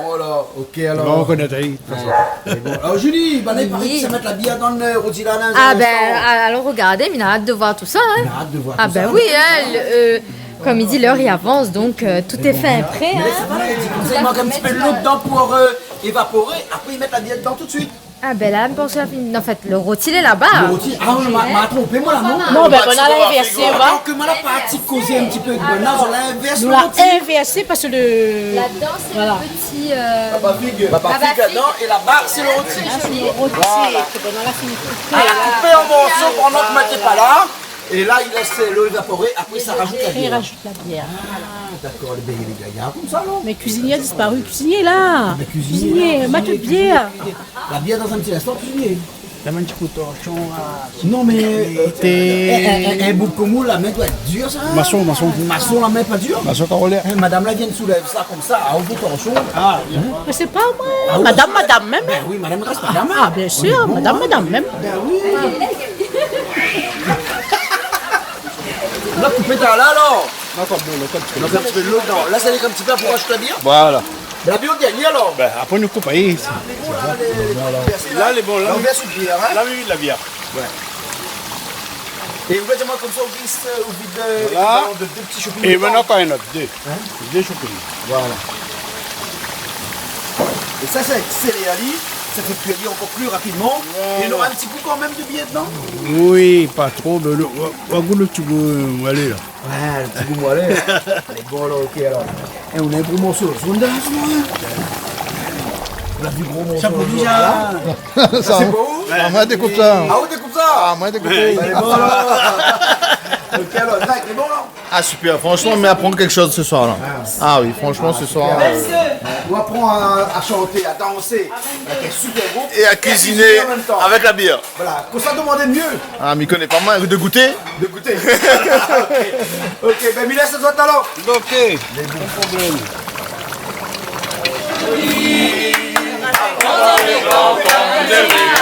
Voilà, OK, alor. Bon, ou koné, de tout fason. Ouais, mé bon. Alor, Julie, ben, i paré ke sa mèt la bièr dan lo roti, la, dan in instan. Ah ben, alor, regardez, mi na at de voir tout sa, hein. Mi na at de voir tout sa. Ah ben oui, hein, le, euh, comme il dit, l'heure i avance, donc, euh, tout est fait, prêt, hein. Mé la, sa va, la, di konmsa, i mank in ti pé dolo dedan pou, euh, évaporé. Apré, i mèt la bièr dedan tout de suite. Ah ben la, mi pans ke la fini. An fèt, lo roti lé laba. Lo roti, ah oui, ma, ma tronpé, moin, la, non ? Non, ben, bon, nou la invèrsé, va. Alor ke moin la parti kozé in ti pé èk Bernard, nou la invèrs lo roti. Nou la invèrsé paske lo... Ladan, sé lo ti, euh, baba fig. Baba fig ladan, é laba, sé lo roti. La, sé lo roti. Voilà. Ke Bernard la fini koupé, la. Koupé an morso pandan ke moin té pa la. É la, i lès lo évaporé, apré, sa i rajout la bièr. Apré, i rajout la bièr. Ah, dakor, lé bien, lé gayar konmsa, non ? Mé kuizinié la disparu, kuizinié la. Mé kuizinié, kuizinié, mèt la bièr. La bièr dan in ti instan, kuizinié. La mèt in ti kou torshon, la. Non, mé, euh, in, in, in boug konm ou, la min i doi èt dir, sa. Mason, mason. Mason, la min pa dir. Mason, kan ou lé... Eh, madam la i vien soulèv sa konmsa, a ou torshon. Ah, bien. Mé sé pa moin. Ah oui, madam, madam mèm. Ben oui, madam i rès madam, hein. Ah, bien sûr, madam, madam mèm. Ben oui. La, koupé ta la, alor. Dakor, bon, dakor. Donk, in ti pé dolo dedan. La, sa i lès in ti pé pou rajout la bièr. Voilà. Mé la bièr, dernié, alor. Ben, apré, nou koup, oui. La, lé bon, la. La, ou vèrs sou bièr, hein. La, oui, oui, la bièr. Ouais. É ou vé dir amoin konmsa, ou glis, euh, ou vid, euh, voilà, dan dé, dé ti shoping. É mintnan, ankor in ot, dé. Hein ? Dé shoping. Voilà. É sa, sé, sé lé ali, sa i fé kui ali ankor pli rapidman. Voilà. É nora in ti gou kan mèm de bièr dedan ? Oui, pa tro, mé lo, ou, ou gout lo ti gou, euh, moilé, la. Ouais, lo ti gou moilé. Lé bon, la, OK, alor. Eh, nou na in gro morso la zone la, hein. Nou la vi gro morso la zone la. Sa pou ou, sa. Sa, sé pou ou ? Ah, moin i dékoup sa. Ah, ou i dékoup sa ? Ah, moin i dékoup. Lé bon, la. OK, alor, Zak, lé bon, la ? Ah, super, franchement, mi aprann kékshoz se soir, la. Ah. Ah oui, franchement, ce soir, super. Euh, nou aprann a, a shanté, a dansé avèk in super group é a kuiziné an mèm tan avèk la bièr. Voilà, kosa domander mieux ? Ah, mi koné pa moin, de gouté. De gouté. OK. OK, ben, mi lès azot alor. OK. Lé bon. Pa de problèm.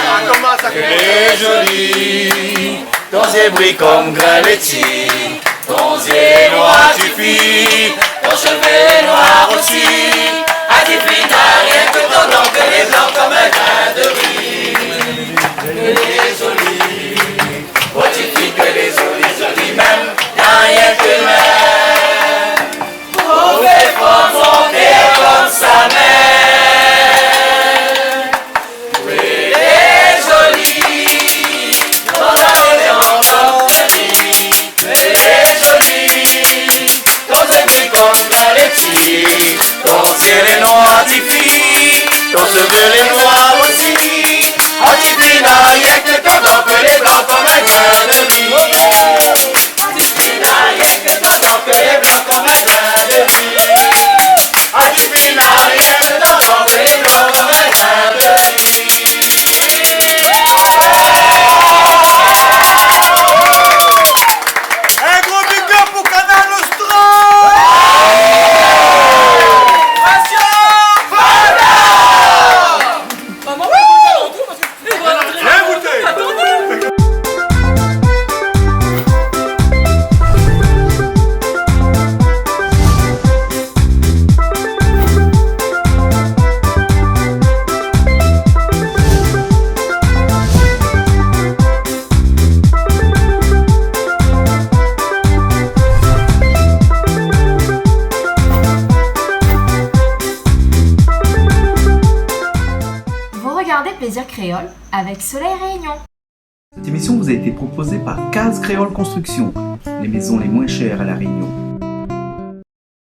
Ah, koman sa... Lé zoli, ton zié i briy konm grin létsi. Ton zié noir, ti fi, ton shové noir osi. A ti fi, na rienk ton dan ke lé blan konm in grin de ri. Lé zoli, o ti fi, ke lé zoli, zoli mèm, na rienk mèm. Pou fé fanm son kèr konm sa mèm. Lé zoli, ton zié lé ankor pli zoli. Lé zoli, ton zié i briy konm grin létsi. Ton zié lé noir, ti fi, ton shové lé noir osi. A ti fi, na rienk ton dan ke lé blan konm in grin de ri. Un gros big up pour Kanal Austral. Passion, voilà. Regardez Plaisir Créole avec Soleil Réunion. Cette émission vous a été proposée par Case Créole Construction, les maisons les moins chères à La Réunion.